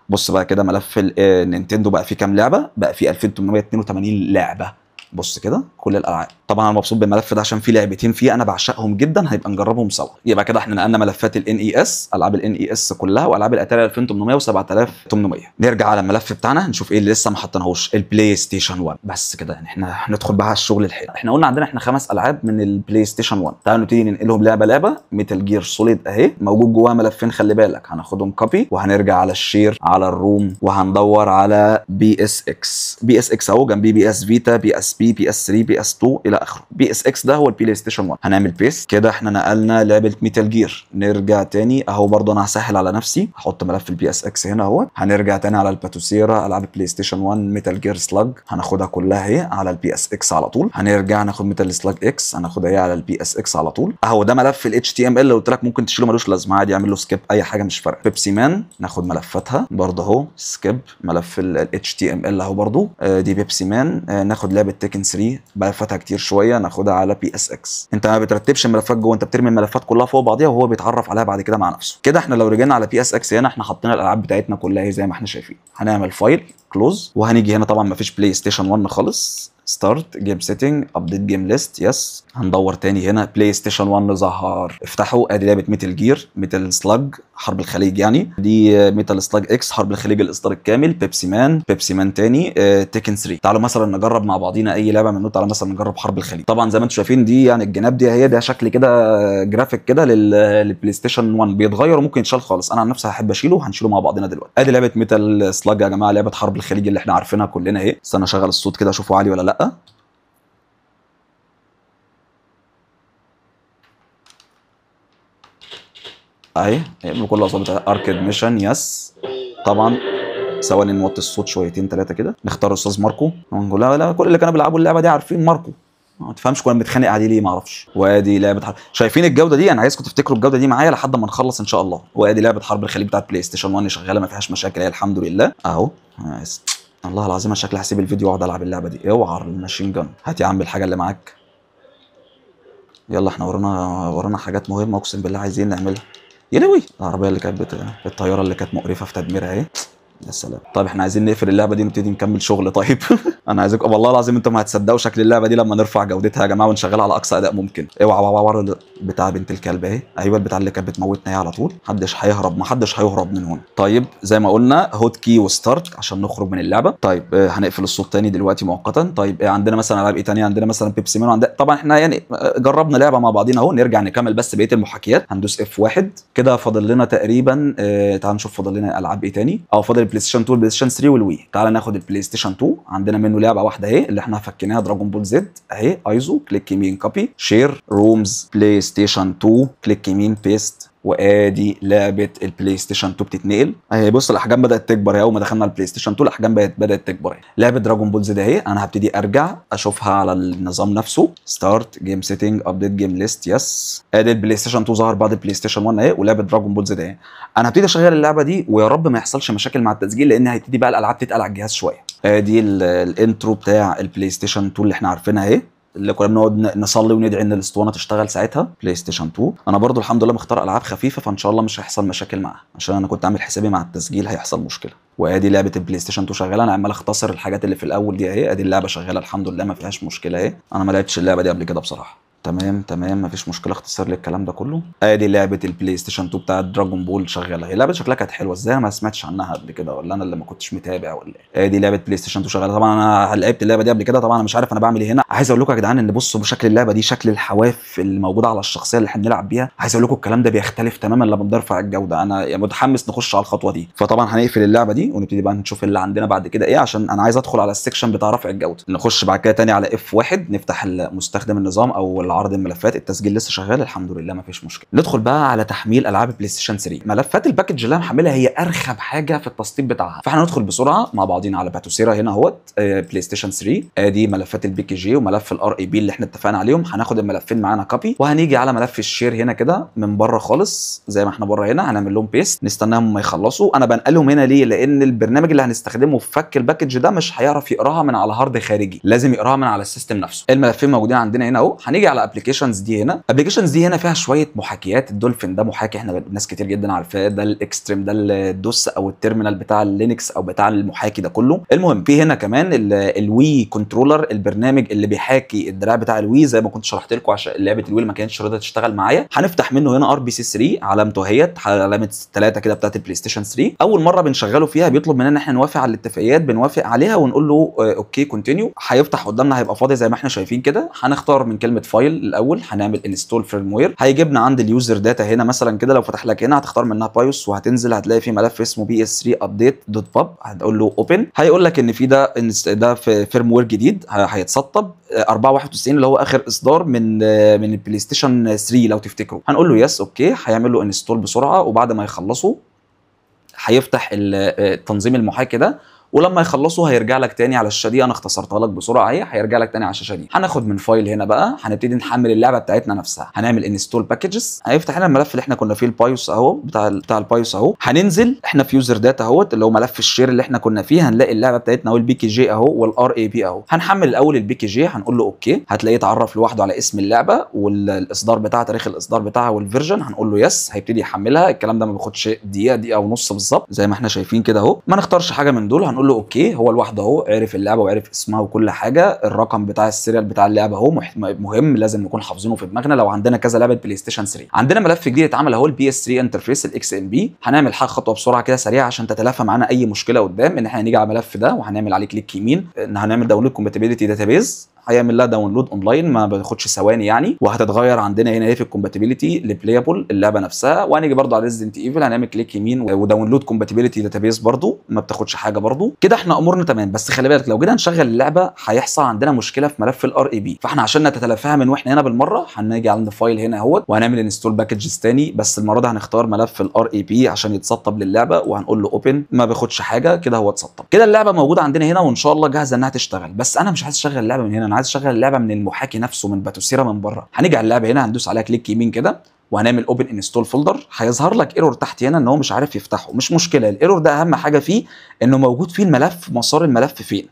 بص بقى كده ملف ال Nintendo بقى فيه كام لعبه؟ بقى فيه 2882 لعبه. بص كده كل الالعاب. طبعا انا مبسوط بالملف ده عشان فيه لعبتين فيه انا بعشقهم جدا، هنبقى نجربهم سوا. يبقى كده احنا نقلنا ملفات ال NES، العاب ال NES كلها، والعاب الاتاري 2800 و7800. نرجع على الملف بتاعنا نشوف ايه اللي لسه ما حطيناهوش، ال PlayStation 1. بس كده يعني احنا هندخل بقى على الشغل الحلو. احنا قلنا عندنا احنا 5 العاب من ال PlayStation 1، تعالوا نبتدي ننقلهم لعبه لعبه. Metal Gear Solid اهي موجود جواها ملفين، خلي بالك هناخدهم copy، وهنرجع على ال share على ال ROM، وهندور على بي اس اكس. بي اس اكس اهو جنبيه بي اس فيتا، بي اس بي، بي اس 3، بي اس 2 الى اخره. PSX ده هو ال PlayStation 1. هنعمل paste كده، احنا نقلنا لعبه Metal Gear. نرجع تاني اهو، برضه انا هسهل على نفسي هحط ملف ال PSX هنا اهو. هنرجع تاني على ال Batocera، العاب PlayStation 1، Metal Gear Slug هناخدها كلها اهي على ال PSX على طول. هنرجع ناخد Metal Slug X هناخدها اهي على ال PSX على طول اهو. ده ملف ال HTML اللي قلت لك ممكن تشيله ملوش لازمه، عادي اعمل له skip اي حاجة مش فارقه. Pepsiman ناخد ملفاتها برضه اهو skip، ملف ال HTML اهو برضه. دي Pepsiman. ناخد لعبه Tekken 3 ملفاتها كتير شوية ناخدها على PSX. انت ما بترتبش الملفات جوه، انت بترمي الملفات كلها فوق بعضيها وهو بيتعرف عليها بعد كده مع نفسه. كده احنا لو رجعنا على PSX هنا احنا حطينا الالعاب بتاعتنا كلها زي ما احنا شايفين. هنعمل file close، وهنيجي هنا طبعا ما فيش PlayStation 1 خالص، start game setting update game list yes. هندور تاني هنا PlayStation 1 ظهر، افتحوا. ادي لعبه Metal Gear، Metal Slug حرب الخليج يعني، دي Metal Slug X حرب الخليج الاصدار الكامل، Pepsiman، Pepsiman تاني، Tekken 3. تعالوا مثلا نجرب مع بعضينا اي لعبه من دول. تعالوا مثلا نجرب حرب الخليج. طبعا زي ما انتم شايفين دي يعني الجناب دي هي ده شكل كده جرافيك كده لل PlayStation 1، بيتغير وممكن يتشال خالص. انا عن نفسي هحب اشيله وهنشيله مع بعضنا دلوقتي. ادي لعبه Metal Slug يا جماعة، لعبه حرب الخليج اللي احنا عارفينها كلنا اهي. استنى اشغل الصوت كده اشوفه عالي ولا لا. اهي بكل اصابه arcade mission yes. طبعا ثواني نوطي الصوت شويتين ثلاثة كده. نختار استاذ ماركو، نقول لا لا كل اللي كانوا بيلعبوا اللعبة دي عارفين ماركو، ما تفهمش كنا بنتخانق عليه ليه ما اعرفش. وادي لعبه حرب، شايفين الجودة دي؟ انا عايزكم تفتكروا الجودة دي معايا لحد ما نخلص ان شاء الله. وادي لعبه حرب الخليج بتاعت PlayStation 1 شغالة ما فيهاش مشاكل هي الحمد لله اهو. الله العظيم انا شكلي هسيب الفيديو واقعد العب اللعبة دي. اوعى ال machine gun، هات يا عم الحاجة اللي معاك. يلا احنا ورانا حاجات مهمة اقسم بالله عايزين نعملها. يا لهوي العربية اللي كانت الطيارة اللي كانت مقرفة في تدميرها اهي. يا سلام. طيب احنا عايزين نقفل اللعبة دي ونبتدي نكمل شغل. طيب انا عايزكم والله العظيم انتم ما هتصدقوا شكل اللعبة دي لما نرفع جودتها يا جماعة ونشغلها على اقصى اداء ممكن. اوعى اوعى بتاع بنت الكلب اهي. ايوه البتاع اللي كانت بتموتنا اهي على طول. محدش هيهرب، محدش هيهرب من هنا. طيب زي ما قلنا hotkey و start عشان نخرج من اللعبة. طيب هنقفل الصوت تاني دلوقتي مؤقتا. طيب عندنا مثلا العاب ايه تاني؟ عندنا مثلا Pepsiman وعندنا طبعا احنا يعني جربنا لعبه مع بعضينا اهو. نرجع نكمل بس بقية المحاكيات. هندوس F 1 كده. فاضل لنا تقريبا تعال نشوف فاضل لنا العاب ايه تاني. فاضل ال PlayStation 2 ال PlayStation 3 وال Wii. تعال ناخد ال PlayStation 2، عندنا منه لعبه واحدة اهي اللي احنا فكيناها Dragon Ball Z اهي. ايزو click يمين copy share ROMs PlayStation 2 click يمين paste. وادي لعبه ال PlayStation 2 بتتنقل اهي. بص الاحجام بدات تكبر اهي. اول ما دخلنا ال PlayStation 2 الاحجام بدات تكبر اهي. لعبه Dragon Ball Z اهي. انا هبتدي ارجع اشوفها على النظام نفسه. start game setting update game list yes. ادي ال PlayStation 2 ظهر بعد ال PlayStation 1 اهي، ولعبه Dragon Ball Z اهي. انا هبتدي اشغل اللعبة دي ويا رب ما يحصلش مشاكل مع التسجيل لان هيبتدي بقى الالعاب تتقل على الجهاز شوية. ادي ال intro بتاع ال PlayStation 2 اللي احنا عارفينها اهي، اللي كنا بنقعد نصلي وندعي ان الاسطوانة تشتغل ساعتها. PlayStation 2 انا برضو الحمد لله مختار العاب خفيفة فان شاء الله مش هيحصل مشاكل معاها، عشان انا كنت عامل حسابي مع التسجيل هيحصل مشكلة. وادي لعبه ال PlayStation 2 شغالة. انا عمال اختصر الحاجات اللي في الاول دي اهي. ادي اللعبة شغالة الحمد لله ما فيهاش مشكلة اهي. انا ما لعبتش اللعبة دي قبل كده بصراحة. تمام تمام مفيش مشكلة، اختصر لي الكلام ده كله. ادي لعبه ال PlayStation 2 بتاعت Dragon Ball شغالة. هي لعبه شكلها كانت حلوة، ازاي انا ما سمعتش عنها قبل كده؟ ولا انا اللي ما كنتش متابع ولا ايه؟ ادي لعبه PlayStation 2 شغالة. طبعا انا لعبت اللعبة دي قبل كده، طبعا انا مش عارف انا بعمل ايه هنا. عايز اقول لكم يا جدعان ان بصوا بشكل اللعبة دي، شكل الحواف اللي موجودة على الشخصية اللي احنا بنلعب بيها، عايز اقول لكم الكلام ده بيختلف تماما لما بنرفع الجودة. انا يعني متحمس نخش على الخطوة دي. فطبعا هنقفل اللعبة دي ونبتدي بقى نشوف اللي عندنا بعد كده ايه، عشان انا عايز ادخل على ال section بتاع رفع الجودة. نخش بعد كده تاني على F 1، نفتح مستخدم النظام او عرض الملفات. التسجيل لسه شغال الحمد لله ما فيش مشكلة. ندخل بقى على تحميل العاب PlayStation 3. ملفات ال package اللي انا محملها هي ارخم حاجة في التسطيب بتاعها، فاحنا ندخل بسرعة مع بعضينا على Batocera هنا اهوت PlayStation 3. ادي ملفات ال PKG وملف ال RAP اللي احنا اتفقنا عليهم. هناخد الملفين معانا copy، وهنيجي على ملف ال share هنا كده من بره خالص زي ما احنا بره هنا، هنعمل لهم paste، نستناهم ما يخلصوا. انا بنقلهم هنا ليه؟ لان البرنامج اللي هنستخدمه في فك ال package ده مش هيعرف يقراها من على hard خارجي، لازم يقراها من على ال system نفسه. الملفين موجودين عندنا هنا اهو. هنيجي على applications دي هنا. applications دي هنا فيها شوية محاكيات. الدولفين ده محاكي احنا ناس كتير جدا عارفاه، ده ال xterm، ده ال DOS او ال terminal بتاع ال Linux او بتاع المحاكي ده كله. المهم في هنا كمان ال Wii controller، البرنامج اللي بيحاكي الدراع بتاع ال Wii زي ما كنت شرحت لكم عشان لعبه ال Wii ما كانتش راضية تشتغل معايا. هنفتح منه هنا RPC 3، علامته اهيت، علامة 3 كده بتاعت ال PlayStation 3. اول مرة بنشغله فيها بيطلب مننا ان احنا نوافق على الاتفاقيات، بنوافق عليها ونقول له okay continue. هيفتح قدامنا هيبقى فاضي زي ما احنا شايفين كده. هنختار من كلمة file الاول، هنعمل install firmware، هيجيبنا عند ال user data هنا مثلا كده. لو فتح لك هنا هتختار منها BIOS، وهتنزل هتلاقي في ملف اسمه PS 3 update dot pub، هتقول له open. هيقول لك ان في ده في firmware جديد هيتسطب 4.91 اللي هو اخر اصدار من ال PlayStation 3 لو تفتكروا. هنقول له yes okay، هيعمل له install بسرعة، وبعد ما يخلصه هيفتح التنظيم المحاكي ده، ولما يخلصوا هيرجع لك تاني على الشاشة دي. انا اختصرتها لك بسرعة اهي، هيرجع لك تاني على الشاشة دي. هناخد من file هنا بقى، هنبتدي نحمل اللعبة بتاعتنا نفسها. هنعمل install packages، هيفتح لنا الملف اللي احنا كنا فيه ال BIOS اهو بتاع ال BIOS اهو. هننزل احنا في user data اهوت اللي هو ملف ال share اللي احنا كنا فيه، هنلاقي اللعبة بتاعتنا اهو، ال PKG اهو وال RAP اهو. هنحمل الاول ال PKG، هنقول له okay، هتلاقيه اتعرف لوحده على اسم اللعبة والاصدار بتاعها، تاريخ الاصدار بتاعها وال version. هنقول له yes، هيبتدي يحملها. الكلام ده ما بياخدش دقيقة، دقيقة ونص بالظبط زي ما احنا شايفين كده اهو. ما نختارش حاجة من دول، هنقول هنقول له okay. هو لوحده اهو عرف اللعبة وعرف اسمها وكل حاجة. الرقم بتاع ال serial بتاع اللعبة اهو مهم، لازم نكون حافظينه في دماغنا لو عندنا كذا لعبه بلاي ستيشن 3. عندنا ملف جديد اتعمل اهو ال PS 3 interface ال XMP. هنعمل حاجة خطوة بسرعة كده سريعة عشان تتلافى معانا اي مشكلة قدام، ان احنا هنيجي على الملف ده وهنعمل عليه click يمين، ان هنعمل download compatibility database، هيعمل لها download online ما بياخدش ثواني يعني، وهتتغير عندنا هنا ايه في ال compatibility ل playable اللعبة نفسها. وهنيجي برده على Resident Evil هنعمل click يمين و download compatibility database برده ما بتاخدش حاجة برده. كده احنا امورنا تمام. بس خلي بالك لو جينا نشغل اللعبة هيحصل عندنا مشكلة في ملف ال RAP، فاحنا عشان نتلافاها من واحنا هنا بالمرة هنيجي عند file هنا اهوت وهنعمل install packages تاني، بس المرة دي هنختار ملف ال RAP عشان يتسطب للعبة وهنقول له open. ما بياخدش حاجة كده هو اتسطب. كده اللعبة موجودة عندنا هنا وان شاء الله جاهزة انها تشتغل. بس انا مش عايز اشغل اللعبة من هنا، انا عايز اشغل اللعبة من المحاكي نفسه من Batocera من بره. هنيجي على اللعبة هنا هندوس عليها click يمين كده وهنعمل open install folder. هيظهر لك error تحت هنا ان هو مش عارف يفتحه، مش مشكلة. ال error ده اهم حاجة فيه انه موجود فيه الملف، مسار الملف فين.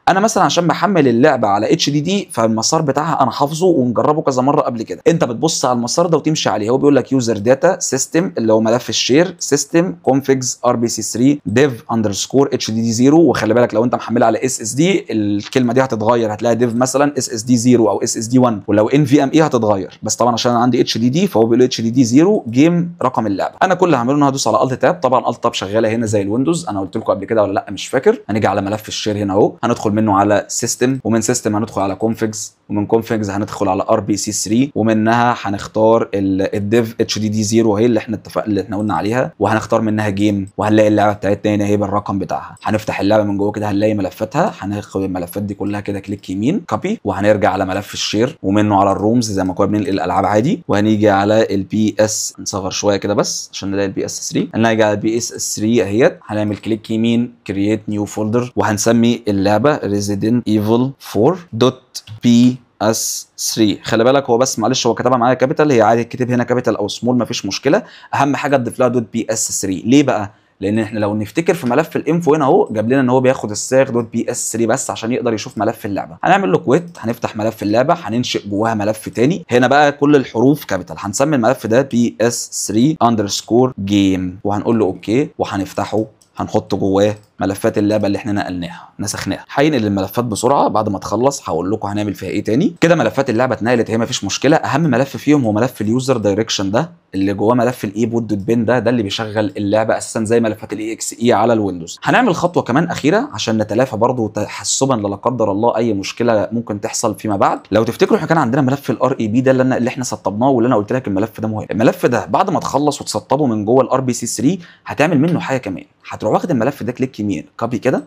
انا مثلا عشان بحمل اللعبة على HDD فالمسار بتاعها انا حافظه ومجربه كذا مرة قبل كده. انت بتبص على المسار ده وتمشي عليه. هو بيقول لك user data system اللي هو ملف ال share system configs RPC 3 dev underscore HDD 0. وخلي بالك لو انت محملها على SSD الكلمة دي هتتغير، هتلاقي dev مثلا SSD 0 او SSD 1، ولو NVMe هتتغير. بس طبعا عشان انا عندي HDD فهو بيقول HDD 0 game رقم اللعبة. انا كل اللي هعمله ان هدوس على alt tab. طبعا alt tab شغالة هنا زي ال Windows، انا قلت لكم قبل كده ولا لا مش فاكر. هنيجي على ملف ال share هنا اهو، هندخل منه على system، ومن system هندخل على configs، ومن configs هندخل على RPC 3، ومنها هنختار ال dev HDD 0 اهي اللي احنا اتفقنا اللي احنا قلنا عليها، وهنختار منها game، وهنلاقي اللعبة بتاعتنا هنا اهي بالرقم بتاعها. هنفتح اللعبة من جوه كده هنلاقي ملفاتها، هناخد الملفات دي كلها كده click يمين copy، وهنرجع على ملف ال share ومنه على ال ROMs زي ما كنا بننقل الالعاب عادي، وهنيجي على ال PS، نصغر شوية كده بس عشان نلاقي ال PS 3. هنيجي على ال PS 3 اهيت، هنعمل click يمين create new folder، وهنسمي اللعبة Resident Evil 4 dot PS 3. خلي بالك هو بس معلش هو كتبها معايا capital، هي عادي تكتب هنا capital او سمول مفيش مشكلة، اهم حاجة تضيف لها dot PS 3. ليه بقى؟ لان احنا لو نفتكر في ملف ال info هنا اهو جاب لنا ان هو بياخد الصيغ dot PS 3 بس عشان يقدر يشوف ملف اللعبة. هنعمل له quit، هنفتح ملف اللعبة، هننشئ جواها ملف تاني. هنا بقى كل الحروف capital، هنسمي الملف ده PS 3 underscore game، وهنقول له okay، وهنفتحه هنحط جواه ملفات اللعبة اللي احنا نقلناها نسخناها. هينقل الملفات بسرعة، بعد ما تخلص هقول لكم هنعمل فيها ايه تاني. كده ملفات اللعبة اتنقلت اهي مفيش مشكلة. اهم ملف فيهم هو ملف ال user direction ده اللي جواه ملف ال EBOOT dot bin، ده اللي بيشغل اللعبة اساسا زي ملفات ال EXE على ال Windows. هنعمل خطوة كمان اخيرة عشان نتلافى برضو تحسبا لا قدر الله اي مشكلة ممكن تحصل فيما بعد. لو تفتكروا احنا كان عندنا ملف ال RAP ده اللي احنا سطبناه واللي انا قلت لك الملف ده مهم. الملف ده بعد ما تخلص وتسطبه من جوه ال RPC 3 هتعمل منه حاجة كمان. هتروح واخد الملف ده click يمين copy كده،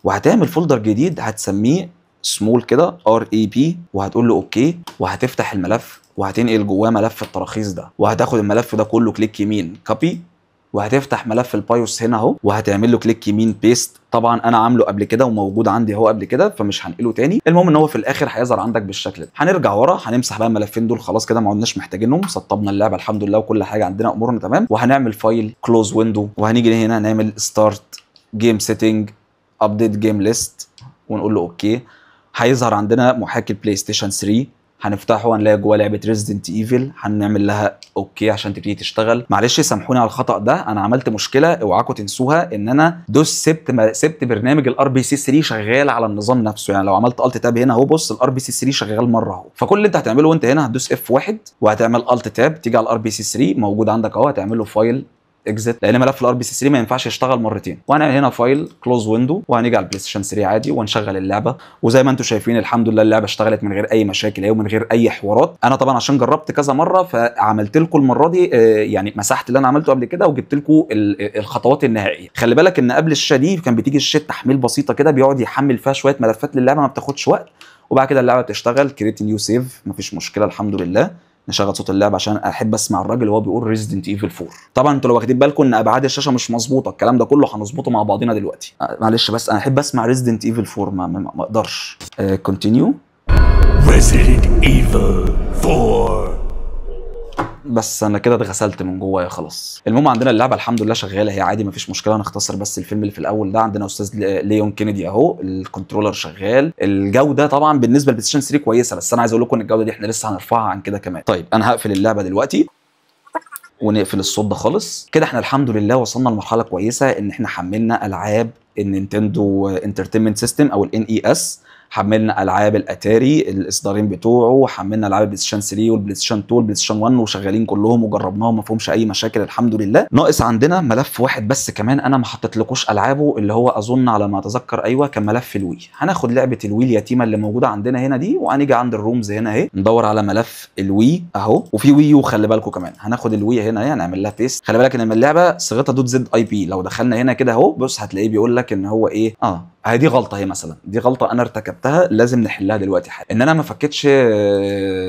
وهتعمل folder جديد هتسميه سمول كده RAP، وهتقول له okay، وهتفتح الملف وهتنقل جواه ملف التراخيص ده، وهتاخد الملف ده كله click يمين copy، وهتفتح ملف ال BIOS هنا اهو وهتعمل له click يمين paste. طبعا انا عامله قبل كده وموجود عندي اهو قبل كده فمش هنقله تاني. المهم ان هو في الاخر هيظهر عندك بالشكل ده. هنرجع ورا هنمسح بقى الملفين دول، خلاص كده ما عدناش محتاجينهم، سطبنا اللعبة الحمد لله وكل حاجة عندنا امورنا تمام. وهنعمل file close window، وهنيجي هنا نعمل start game setting update game list ونقول له okay. هيظهر عندنا محاكي البلاي ستيشن 3، هنفتحه هنلاقي جواه لعبه Resident Evil، هنعمل لها okay عشان تبتدي تشتغل. معلش سامحوني على الخطا ده، انا عملت مشكلة اوعاكم تنسوها، ان انا دوس سبت برنامج ال RPC 3 شغال على النظام نفسه. يعني لو عملت alt tab هنا اهو، بص ال RPC 3 شغال مرة اهو. فكل اللي انت هتعمله وانت هنا هتدوس F 1 وهتعمل alt tab، تيجي على ال RPC 3 موجود عندك اهو، هتعمل له file exit لان ملف ال RPC 3 ما ينفعش يشتغل مرتين. وهنعمل هنا file close window، وهنيجي على البلاي ستيشن 3 عادي ونشغل اللعبة. وزي ما انتم شايفين الحمد لله اللعبة اشتغلت من غير اي مشاكل اهي ومن غير اي حوارات. انا طبعا عشان جربت كذا مرة فعملت لكم المرة دي يعني مسحت اللي انا عملته قبل كده وجبت لكم الخطوات النهائية. خلي بالك ان قبل الشاشة دي كان بتيجي شاشة تحميل بسيطة كده بيقعد يحمل فيها شوية ملفات للعبة ما بتاخدش وقت، وبعد كده اللعبة بتشتغل create new save مفيش مشكلة الحمد لله. نشغل صوت اللعبة عشان احب اسمع الراجل وهو بيقول Resident Evil 4. طبعا انتوا لو واخدين بالكم ان ابعاد الشاشة مش مظبوطة، الكلام ده كله هنظبطه مع بعضينا دلوقتي. معلش بس انا احب اسمع Resident Evil 4 ما اقدرش. continue Resident Evil 4. بس انا كده اتغسلت من جوايا خلاص. المهم عندنا اللعبة الحمد لله شغالة هي عادي مفيش مشكلة. نختصر بس الفيلم اللي في الاول ده. عندنا استاذ ليون كينيدي اهو، ال controller شغال. الجودة طبعا بالنسبة للبلاي ستيشن 3 كويسة، بس انا عايز اقول لكم ان الجودة دي احنا لسه هنرفعها عن كده كمان. طيب انا هقفل اللعبة دلوقتي ونقفل الصوت ده خالص. كده احنا الحمد لله وصلنا لمرحلة كويسة ان احنا حملنا العاب ال Nintendo Entertainment System او ال NES، حملنا العاب الاتاري الاصدارين بتوعه، حملنا العاب البلاي ستيشن 3 والبلاي ستيشن 2 والبلاي ستيشن 1 وشغالين كلهم وجربناهم ما فيهمش اي مشاكل الحمد لله. ناقص عندنا ملف واحد بس كمان انا ما حطيتلكوش العابه، اللي هو اظن على ما اتذكر ايوه كان ملف ال Wii. هناخد لعبه ال Wii اليتيمة اللي موجودة عندنا هنا دي، وهنيجي عند ال ROMs هنا اهي، ندور على ملف ال Wii اهو، وفي Wii U خلي بالكم كمان. هناخد ال Wii هنا اهي هنعمل لها paste. خلي بالك ان اللعبة صيغتها dot ZIP، لو دخلنا هنا كده اهو بص هتلاقيه بيقول لك ان هو ايه، اهي دي غلطه اهي مثلا، دي غلطه انا ارتكبتها لازم نحلها دلوقتي حالا، ان انا ما فكتش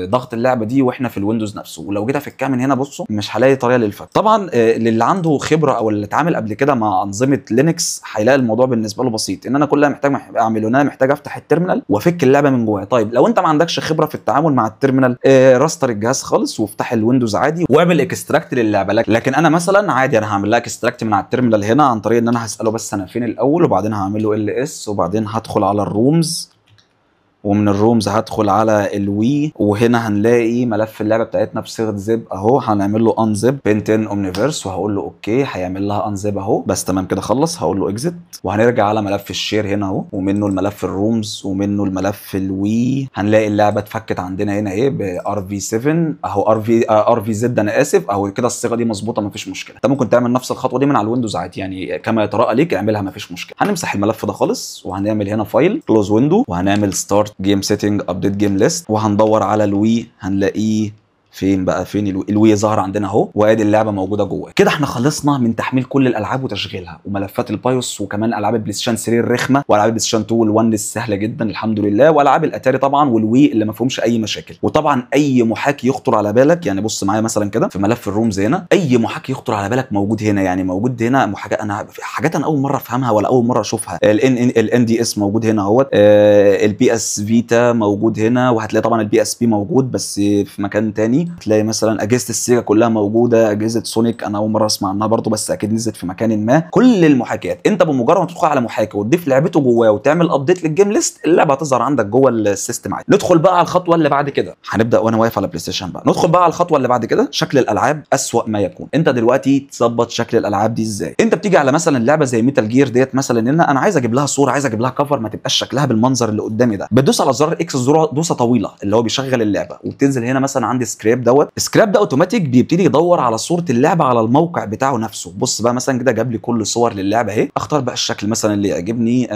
ضغط اللعبة دي واحنا في ال Windows نفسه، ولو جيت افكها من هنا بصوا مش هلاقي طريقه للفك. طبعا للي عنده خبره او اللي اتعامل قبل كده مع انظمة Linux هيلاقي الموضوع بالنسبة له بسيط، ان انا كل اللي محتاج اعمله ان انا محتاج افتح ال terminal وافك اللعبة من جواها. طيب لو انت ما عندكش خبره في التعامل مع ال terminal، restart الجهاز خالص وافتح ال Windows عادي واعمل extract للعبة. لكن انا مثلا عادي انا هعمل لها extract من على ال terminal هنا عن طريق ان انا هساله بس انا فين الاول، وبعدين هعمل له ls، وبعدين هدخل على ال ROMs، ومن ال ROMs هدخل على ال Wii، وهنا هنلاقي ملف اللعبة بتاعتنا بصيغة zip اهو، هنعمل له unzip Ben 10 Omniverse وهقول له okay، هيعمل لها unzip اهو بس تمام كده خلص. هقول له exit، وهنرجع على ملف ال share هنا اهو، ومنه الملف ال ROMs ومنه الملف ال Wii. هنلاقي اللعبة اتفكت عندنا هنا اهي ب RV 7 اهو، RV RVZ انا اسف اهو كده، الصيغة دي مظبوطة مفيش مشكلة. انت ممكن تعمل نفس الخطوة دي من على ال Windows عادي، يعني كما يتراءى ليك اعملها مفيش مشكلة. هنمسح الملف ده خالص، وهنعمل هنا file close window، وهنعمل start game setting update game list، وهندور على ال Wii. هنلاقيه فين بقى؟ فين ال Wii؟ ظهر عندنا اهو، وادي اللعبة موجودة جوه. كده احنا خلصنا من تحميل كل الالعاب وتشغيلها وملفات ال BIOS، وكمان العاب البلاي ستيشن 3 الرخمه، والعاب البلاي ستيشن 2 وال1 السهلة جدا الحمد لله، والعاب الاتاري طبعا وال Wii اللي ما فيهمش اي مشاكل. وطبعا اي محاكي يخطر على بالك، يعني بص معايا مثلا كده في ملف ال ROMs هنا، اي محاكي يخطر على بالك موجود هنا، يعني موجود هنا محاكاة انا حاجات انا اول مرة افهمها ولا اول مرة اشوفها. ال NDS موجود هنا اهوت، ال PS Vita موجود هنا، وهتلاقي طبعا ال PSP موجود بس في مكان تاني. تلاقي مثلا اجهزة ال Sega كلها موجودة، اجهزة Sonic انا اول مرة اسمع عنها برضو بس اكيد نزلت في مكان ما. كل المحاكيات انت بمجرد ما تدخل على محاكي وتضيف لعبته جواه وتعمل update لل game list، اللعبة هتظهر عندك جوه ال system عادي. ندخل بقى على الخطوة اللي بعد كده، هنبدا وانا واقف على PlayStation بقى. ندخل بقى على الخطوة اللي بعد كده، شكل الالعاب اسوأ ما يكون. انت دلوقتي تظبط شكل الالعاب دي ازاي؟ انت بتيجي على مثلا لعبه زي Metal Gear ديت مثلا، هنا انا عايز اجيب لها صوره، عايز اجيب لها cover ما تبقاش شكلها بالمنظر اللي قدامي ده. بتدوس على زرار X دوسة طويلة اللي هو بيشغل اللعبة، وبتنزل هنا مثلا عندي scrape دوت. scrape ده اوتوماتيك بيبتدي يدور على صوره اللعبة على الموقع بتاعه نفسه. بص بقى مثلا كده جاب لي كل صور للعبة اهي، اختار بقى الشكل مثلا اللي يعجبني.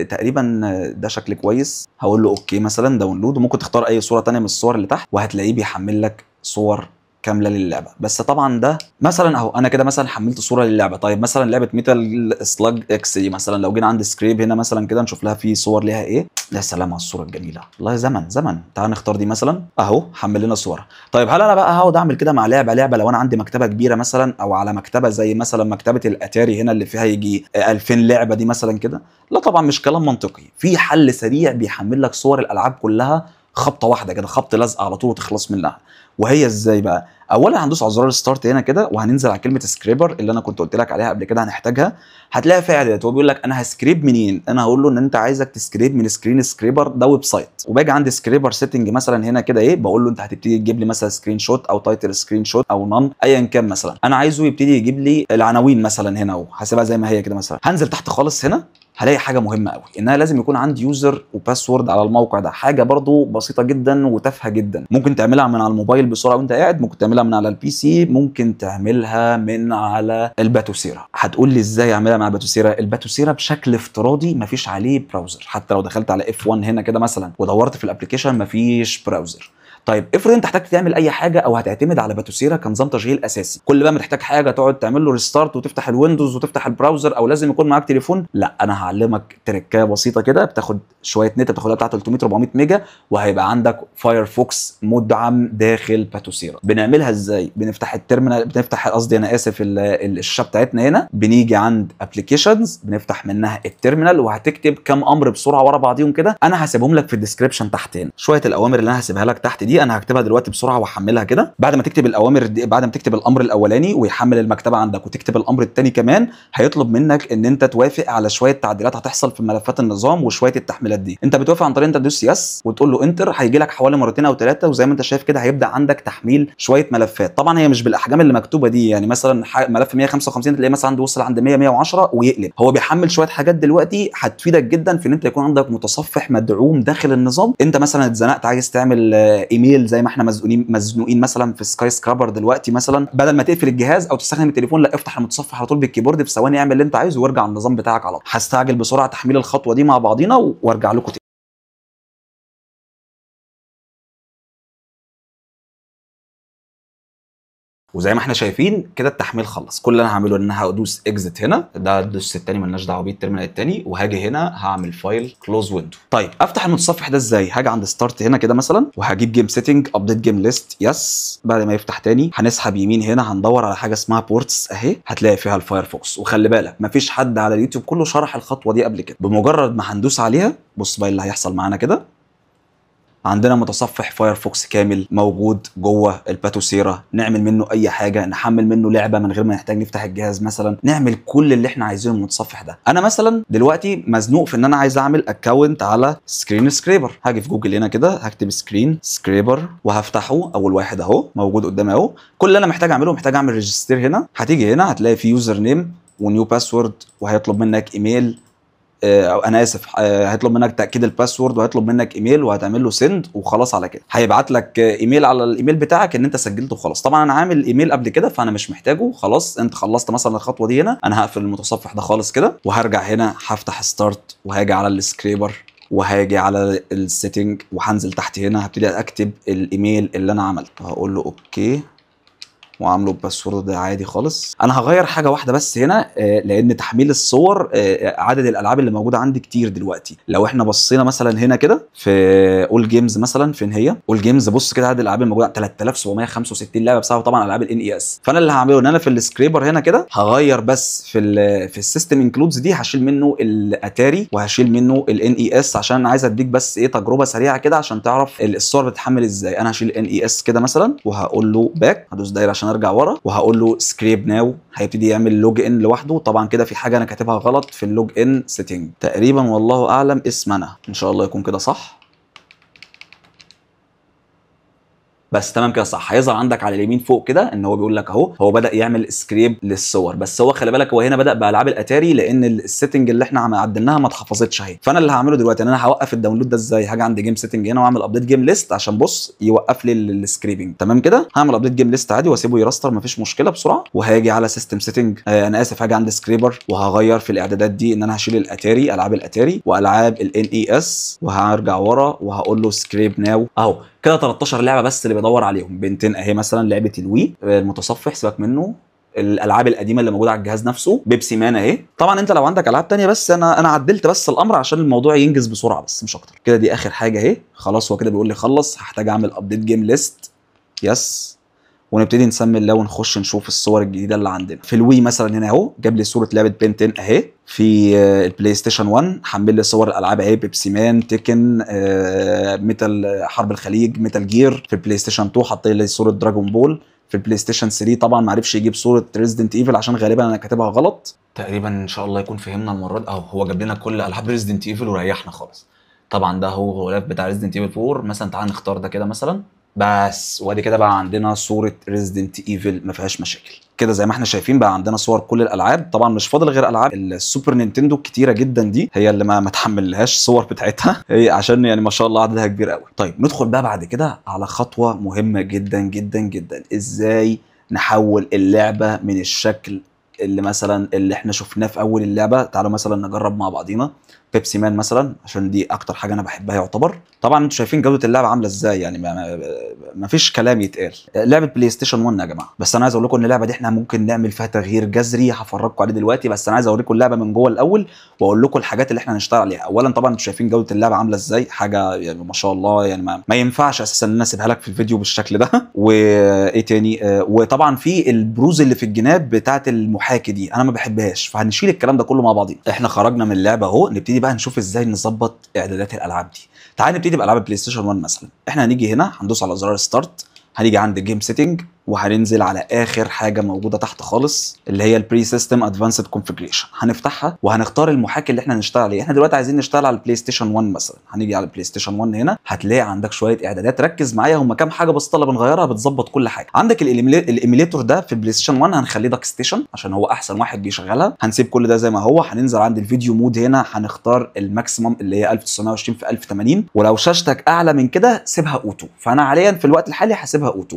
تقريبا ده شكل كويس، هقول له okay مثلا download، وممكن تختار اي صوره ثانية من الصور اللي تحت، وهتلاقيه بيحمل لك صور كاملة للعبة. بس طبعا ده مثلا اهو انا كده مثلا حملت صوره للعبة. طيب مثلا لعبه Metal Slug X دي مثلا، لو جينا عند scrape هنا مثلا كده نشوف لها في صور ليها ايه. يا سلام على الصورة الجميلة، والله زمن زمن. تعال نختار دي مثلا اهو، حمل لنا صورها. طيب هل انا بقى هقعد اعمل كده مع لعبه لعبه؟ لو انا عندي مكتبه كبيرة مثلا، او على مكتبه زي مثلا مكتبه الاتاري هنا اللي فيها يجي 2000 لعبه دي مثلا كده، لا طبعا مش كلام منطقي. في حل سريع بيحمل لك صور الالعاب كلها خبطه واحدة كده، خبط لزقه على طول وتخلص منها. وهي ازاي بقى؟ اولا هندوس على زرار start هنا كده، وهننزل على كلمة scraper اللي انا كنت قلت لك عليها قبل كده هنحتاجها. هتلاقي فيها اعدادات، هو بيقول لك انا ه scrape منين؟ انا هقول له ان انت عايزك ت scrape من Screen Scraper، ده website. وباجي عند scraper setting مثلا هنا كده ايه، بقول له انت هتبتدي تجيب لي مثلا screenshot او title screenshot او none ايا كان. مثلا انا عايزه يبتدي يجيب لي العناوين مثلا هنا اهو، هسيبها زي ما هي كده. مثلا هنزل تحت خالص هنا هلاقي حاجة مهمة قوي، انها لازم يكون عندي user و password على الموقع ده. حاجة برضو بسيطة جدا وتافهه جدا، ممكن تعملها من على الموبايل بسرعة وانت قاعد، ممكن تعملها من على ال PC، ممكن تعملها من على ال Batocera. هتقول لي ازاي اعملها مع ال Batocera؟ ال Batocera بشكل افتراضي مفيش عليه browser، حتى لو دخلت على F1 هنا كده مثلا ودورت في ال application مفيش browser. طيب افرض انت احتجت تعمل اي حاجة او هتعتمد على Batocera كنظام تشغيل اساسي، كل بقى ما تحتاج حاجة تقعد تعمل له restart وتفتح ال Windows وتفتح ال browser او لازم يكون معاك تليفون، لا انا هعلمك تريكايه بسيطة كده، بتاخد شوية نت، بتاخدها بتاع 300 400 ميجا، وهيبقى عندك Firefox مدعم داخل Batocera. بنعملها ازاي؟ بنفتح ال terminal، بنفتح قصدي انا اسف الشاشة بتاعتنا هنا، بنيجي عند applications، بنفتح منها ال terminal، وهتكتب كام امر بسرعة ورا بعضيهم كده، انا هسيبهم لك في ال description تحت هنا. شوية الاوامر اللي انا هسيبها لك تحت دي دي انا هكتبها دلوقتي بسرعة واحملها كده. بعد ما تكتب الاوامر دي، بعد ما تكتب الامر الاولاني ويحمل المكتبة عندك وتكتب الامر الثاني كمان، هيطلب منك ان انت توافق على شوية تعديلات هتحصل في ملفات النظام وشوية التحميلات دي. انت بتوافق عن طريق انت تدوس yes وتقول له enter، هيجي لك حوالي مرتين او ثلاثة، وزي ما انت شايف كده هيبدا عندك تحميل شوية ملفات. طبعا هي مش بالاحجام اللي مكتوبة دي، يعني مثلا ملف 155 تلاقيه مثلا عنده وصل عند 100 110 ويقلب. هو بيحمل شوية حاجات دلوقتي هتفيدك جدا في ان انت يكون عندك متصفح مدعوم داخل النظام. انت مثلا اتزنقت عايز تعمل ايميل زي ما احنا مزنوقين مثلا في Skyscraper دلوقتي مثلا، بدل ما تقفل الجهاز او تستخدم التليفون، لا افتح المتصفح على طول بال keyboard في ثواني، اعمل اللي انت عايزه وارجع على النظام بتاعك على طول. هستعجل بسرعة تحميل الخطوة دي مع بعضينا وارجع لكم تاني. وزي ما احنا شايفين كده التحميل خلص. كل اللي انا هعمله ان انا هدوس exit هنا، ده الدوس الثاني مالناش دعوه بيه، ال terminal الثاني، وهاجي هنا هعمل file close window. طيب افتح المتصفح ده ازاي؟ هاجي عند start هنا كده مثلا، وهجيب game setting update game list yes. بعد ما يفتح تاني هنسحب يمين هنا، هندور على حاجة اسمها ports اهي، هتلاقي فيها ال Firefox. وخلي بالك مفيش حد على اليوتيوب كله شرح الخطوة دي قبل كده. بمجرد ما هندوس عليها بص بقى اللي هيحصل معانا كده، عندنا متصفح Firefox كامل موجود جوه ال Batocera، نعمل منه اي حاجة، نحمل منه لعبه من غير ما نحتاج نفتح الجهاز مثلا، نعمل كل اللي احنا عايزينه من المتصفح ده. انا مثلا دلوقتي مزنوق في ان انا عايز اعمل account على Screen Scraper، هاجي في جوجل هنا كده هكتب Screen Scraper وهفتحه، اول واحد اهو موجود قدامي اهو. كل اللي انا محتاج اعمله محتاج اعمل register هنا. هتيجي هنا هتلاقي في username و new password، وهيطلب منك ايميل، انا اسف، هيطلب منك تاكيد ال password وهيطلب منك ايميل، وهتعمل له send وخلاص. على كده هيبعت لك ايميل على الايميل بتاعك ان انت سجلته وخلاص. طبعا انا عامل ايميل قبل كده فانا مش محتاجه. خلاص انت خلصت مثلا الخطوة دي هنا، انا هقفل المتصفح ده خالص كده، وهرجع هنا هفتح start وهاجي على ال scraper وهاجي على ال setting وهنزل تحت هنا هبتدي اكتب الايميل اللي انا عملته، هقول له okay وعامله ال password ده عادي خالص. انا هغير حاجة واحدة بس هنا، لان تحميل الصور عدد الالعاب اللي موجودة عندي كتير دلوقتي. لو احنا بصينا مثلا هنا كده في all games مثلا، فين هي all games؟ بص كده عدد الالعاب الموجودة 3765 لعبه، بسبب طبعا العاب ال NES. فانا اللي هعمله ان انا في ال scraper هنا كده هغير بس في ال system includes دي، هشيل منه الاتاري وهشيل منه ال NES، عشان انا عايز اديك بس ايه تجربه سريعة كده عشان تعرف الصور بتتحمل ازاي. انا هشيل ال NES كده مثلا وهقول له back، هدوس دايرة عشان ارجع ورا، وهقول له scrape now، هيبتدي يعمل log in لوحده. طبعا كده في حاجة انا كاتبها غلط في ال log in setting تقريبا، والله اعلم اسم انا، ان شاء الله يكون كده صح. بس تمام كده صح. هيظهر عندك على اليمين فوق كده ان هو بيقول لك اهو هو بدا يعمل scrape للصور، بس هو خلي بالك هو هنا بدا بالعاب الاتاري لان ال setting اللي احنا عدلناها ما اتحفظتش اهي. فانا اللي هعمله دلوقتي ان انا هوقف ال download ده ازاي؟ هاجي عند game setting هنا واعمل update game list عشان بص يوقف لي ال scraping. تمام كده هعمل update game list عادي واسيبه ي restart مفيش مشكلة بسرعة، وهاجي على system setting، انا اسف هاجي عند scraper وهغير في الاعدادات دي ان انا هشيل الاتاري، العاب الاتاري والعاب ال NES، وهرجع ورا وهقول له scrape now اهو. كده 13 لعبه بس اللي بيدور عليهم، Ben 10 اهي مثلا، لعبه ال Wii، المتصفح سيبك منه، الالعاب القديمة اللي موجودة على الجهاز نفسه، Pepsiman اهي. طبعا انت لو عندك العاب تانية، بس انا عدلت بس الامر عشان الموضوع ينجز بسرعة بس مش اكتر. كده دي اخر حاجة اهي، خلاص هو كده بيقول لي خلص. هحتاج اعمل update game list yes، ونبتدي نسمي الله ونخش نشوف الصور الجديدة اللي عندنا. في ال Wii مثلا هنا اهو جاب لي صوره لعبه Ben 10 اهي. في ال PlayStation 1 حمل لي صور الالعاب اهي، Pepsiman، Tekken، Metal حرب الخليج، Metal Gear. في ال PlayStation 2 حط لي صوره Dragon Ball. في ال PlayStation 3 طبعا ما عرفش يجيب صوره Resident Evil عشان غالبا انا كاتبها غلط تقريبا. ان شاء الله يكون فهمنا المرة دي اهو. هو جاب لنا كل العاب Resident Evil وريحنا خالص. طبعا ده هو غلاف بتاع Resident Evil 4 مثلا، تعال نختار ده كده مثلا بس، وادي كده بقى عندنا صوره Resident Evil ما فيهاش مشاكل. كده زي ما احنا شايفين بقى عندنا صور كل الالعاب. طبعا مش فاضل غير العاب ال Super Nintendo الكتيرة جدا دي، هي اللي ما تحملهاش صور بتاعتها هي، عشان يعني ما شاء الله عددها كبير قوي. طيب ندخل بقى بعد كده على خطوة مهمة جدا جدا جدا، ازاي نحول اللعبة من الشكل اللي مثلا اللي احنا شفناه في اول اللعبة. تعالوا مثلا نجرب مع بعضينا Pepsiman مثلا، عشان دي اكتر حاجة انا بحبها يعتبر. طبعا انتوا شايفين جوده اللعبة عامله ازاي، يعني ما فيش كلام يتقال. لعبه PlayStation 1 يا جماعة، بس انا عايز اقول لكم ان اللعبة دي احنا ممكن نعمل فيها تغيير جذري هفرجكم عليه دلوقتي، بس انا عايز اوريكم اللعبة من جوه الاول واقول لكم الحاجات اللي احنا هنشتغل عليها. اولا طبعا انتوا شايفين جوده اللعبة عامله ازاي، حاجة يعني ما شاء الله، يعني ما ينفعش اساسا ان انا اسيبها لك في الفيديو بالشكل ده. وايه تاني، وطبعا في البروز اللي في الجناب بتاعه المحاكي دي انا ما بحبهاش، فهنشيل الكلام ده كله مع بعضينا. احنا خرجنا من اللعبة اهو، نبتدي نبتدي بقى نشوف ازاي نظبط اعدادات الالعاب دي. تعال نبتدي بالعاب ال PlayStation 1 مثلا. احنا هنيجي هنا هندوس على زرار start، هنيجي عند game setting، وهننزل على اخر حاجة موجودة تحت خالص اللي هي ال pre system advanced configuration. هنفتحها وهنختار المحاكي اللي احنا هنشتغل عليه. احنا دلوقتي عايزين نشتغل على ال PlayStation 1 مثلا. هنيجي على ال PlayStation 1 هنا هتلاقي عندك شوية اعدادات، ركز معايا هم كام حاجة بسيطة اللي بنغيرها بتظبط كل حاجة. عندك ال emulator ده في ال PlayStation 1 هنخليه DuckStation عشان هو احسن واحد بيشغلها. هنسيب كل ده زي ما هو. هننزل عند ال video mode هنا هنختار ال maximum اللي هي 1920 في 1080، ولو شاشتك اعلى من كده سيبها auto، فانا حاليا في الوقت الحالي هسيبها auto.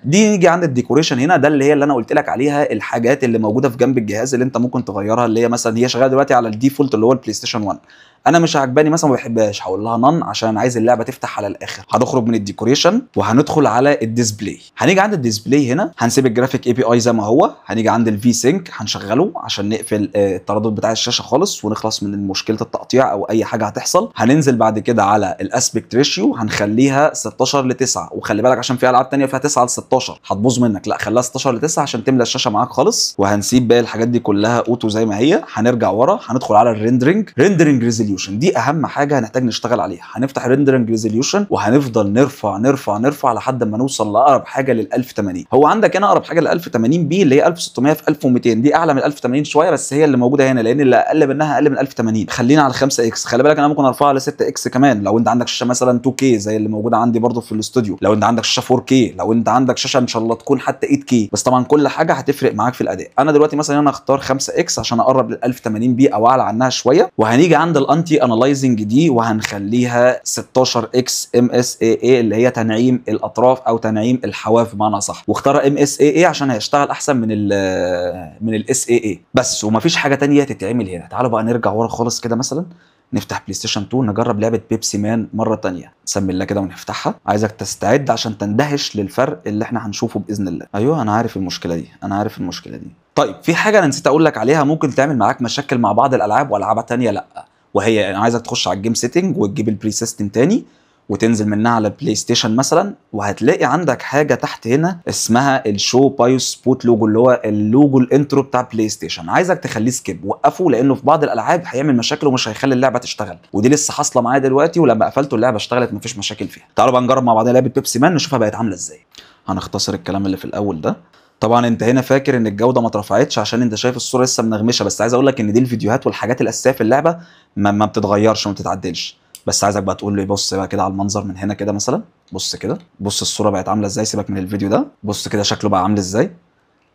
دي نيجي عند ال decoration هنا، ده اللي هي اللي انا قلت لك عليها، الحاجات اللي موجودة في جنب الجهاز اللي انت ممكن تغيرها، اللي هي مثلا هي شغالة دلوقتي على ال default اللي هو ال PlayStation 1. انا مش عجباني مثلا ما بحبهاش، هقول لها none عشان عايز اللعبة تفتح على الاخر. هنخرج من ال decoration وهندخل على ال display. هنيجي عند ال display هنا هنسيب ال graphic API زي ما هو. هنيجي عند ال V-Sync هنشغله عشان نقفل التردد بتاع الشاشة خالص ونخلص من مشكلة التقطيع او اي حاجة هتحصل. هننزل بعد كده على ال aspect ratio هنخليها 16:9، وخلي بالك عشان في العاب ثانية فيها 9:16 هتبوظ منك، لا خليها 16:9 عشان تملى الشاشة معاك خالص. وهنسيب باقي الحاجات دي كلها auto زي ما هي. هنرجع ورا هندخل على ال rendering، rendering resolution دي اهم حاجة هنحتاج نشتغل عليها. هنفتح rendering resolution وهنفضل نرفع نرفع نرفع لحد ما نوصل لاقرب حاجة لل 1080. هو عندك هنا اقرب حاجة لل 1080 p اللي هي 1600 في 1200، دي اعلى من 1080 شوية بس هي اللي موجودة هنا لان اللي اقل منها اقل من 1080. خلينا على 5 x، خلي بالك انا ممكن ارفعها ل 6 x كمان لو انت عندك شاشة مثلا 2K زي اللي موجودة عندي برده في الاستوديو، لو انت عندك شاشة 4K، لو انت عندك شاشة ان شاء الله تكون حتى 8K، بس طبعا كل حاجة هتفرق معاك في الاداء. انا دلوقتي مثلا انا هختار 5 x عشان اقرب لل 1080 p او اعلى عنها شوية. وهنيجي عند ال anti aliasing دي وهنخليها 16 اكس ام اس اي اي اللي هي تنعيم الاطراف او تنعيم الحواف بمعنى صح، واختار MSAA عشان هيشتغل احسن من ال SAA بس. ومفيش حاجة تانية تتعمل هنا. تعالوا بقى نرجع ورا خالص كده، مثلا نفتح PlayStation 2 نجرب لعبه Pepsiman مرة تانية. نسمي الله كده ونفتحها. عايزك تستعد عشان تندهش للفرق اللي احنا هنشوفه باذن الله. ايوه انا عارف المشكلة دي، انا عارف المشكلة دي. طيب في حاجة انا نسيت اقول لك عليها ممكن تعمل معاك مشاكل مع بعض الالعاب والعاب تانية لا، وهي انا عايزك تخش على ال game setting وتجيب ال pre system تاني وتنزل منها على PlayStation مثلا، وهتلاقي عندك حاجة تحت هنا اسمها ال show BIOS boot logo اللي هو ال logo ال intro بتاع PlayStation. عايزك تخليه skip، وقفه لانه في بعض الالعاب هيعمل مشاكل ومش هيخلي اللعبة تشتغل، ودي لسه حاصله معايا دلوقتي ولما قفلته اللعبة اشتغلت مفيش مشاكل فيها. تعالوا بقى نجرب مع بعضنا لعبه Pepsiman نشوفها بقت عامله ازاي. هنختصر الكلام اللي في الاول ده. طبعا انت هنا فاكر ان الجودة ما اترفعتش عشان انت شايف الصورة لسه منغمشه، بس عايز اقول لك ان دي الفيديوهات والحاجات الاساسية في اللعبة ما بتتغيرش وما بتتعدلش. بس عايزك بقى تقول لي بص بقى كده على المنظر من هنا كده مثلا، بص كده، بص الصورة بقت عامله ازاي، سيبك من الفيديو ده، بص كده شكله بقى عامل ازاي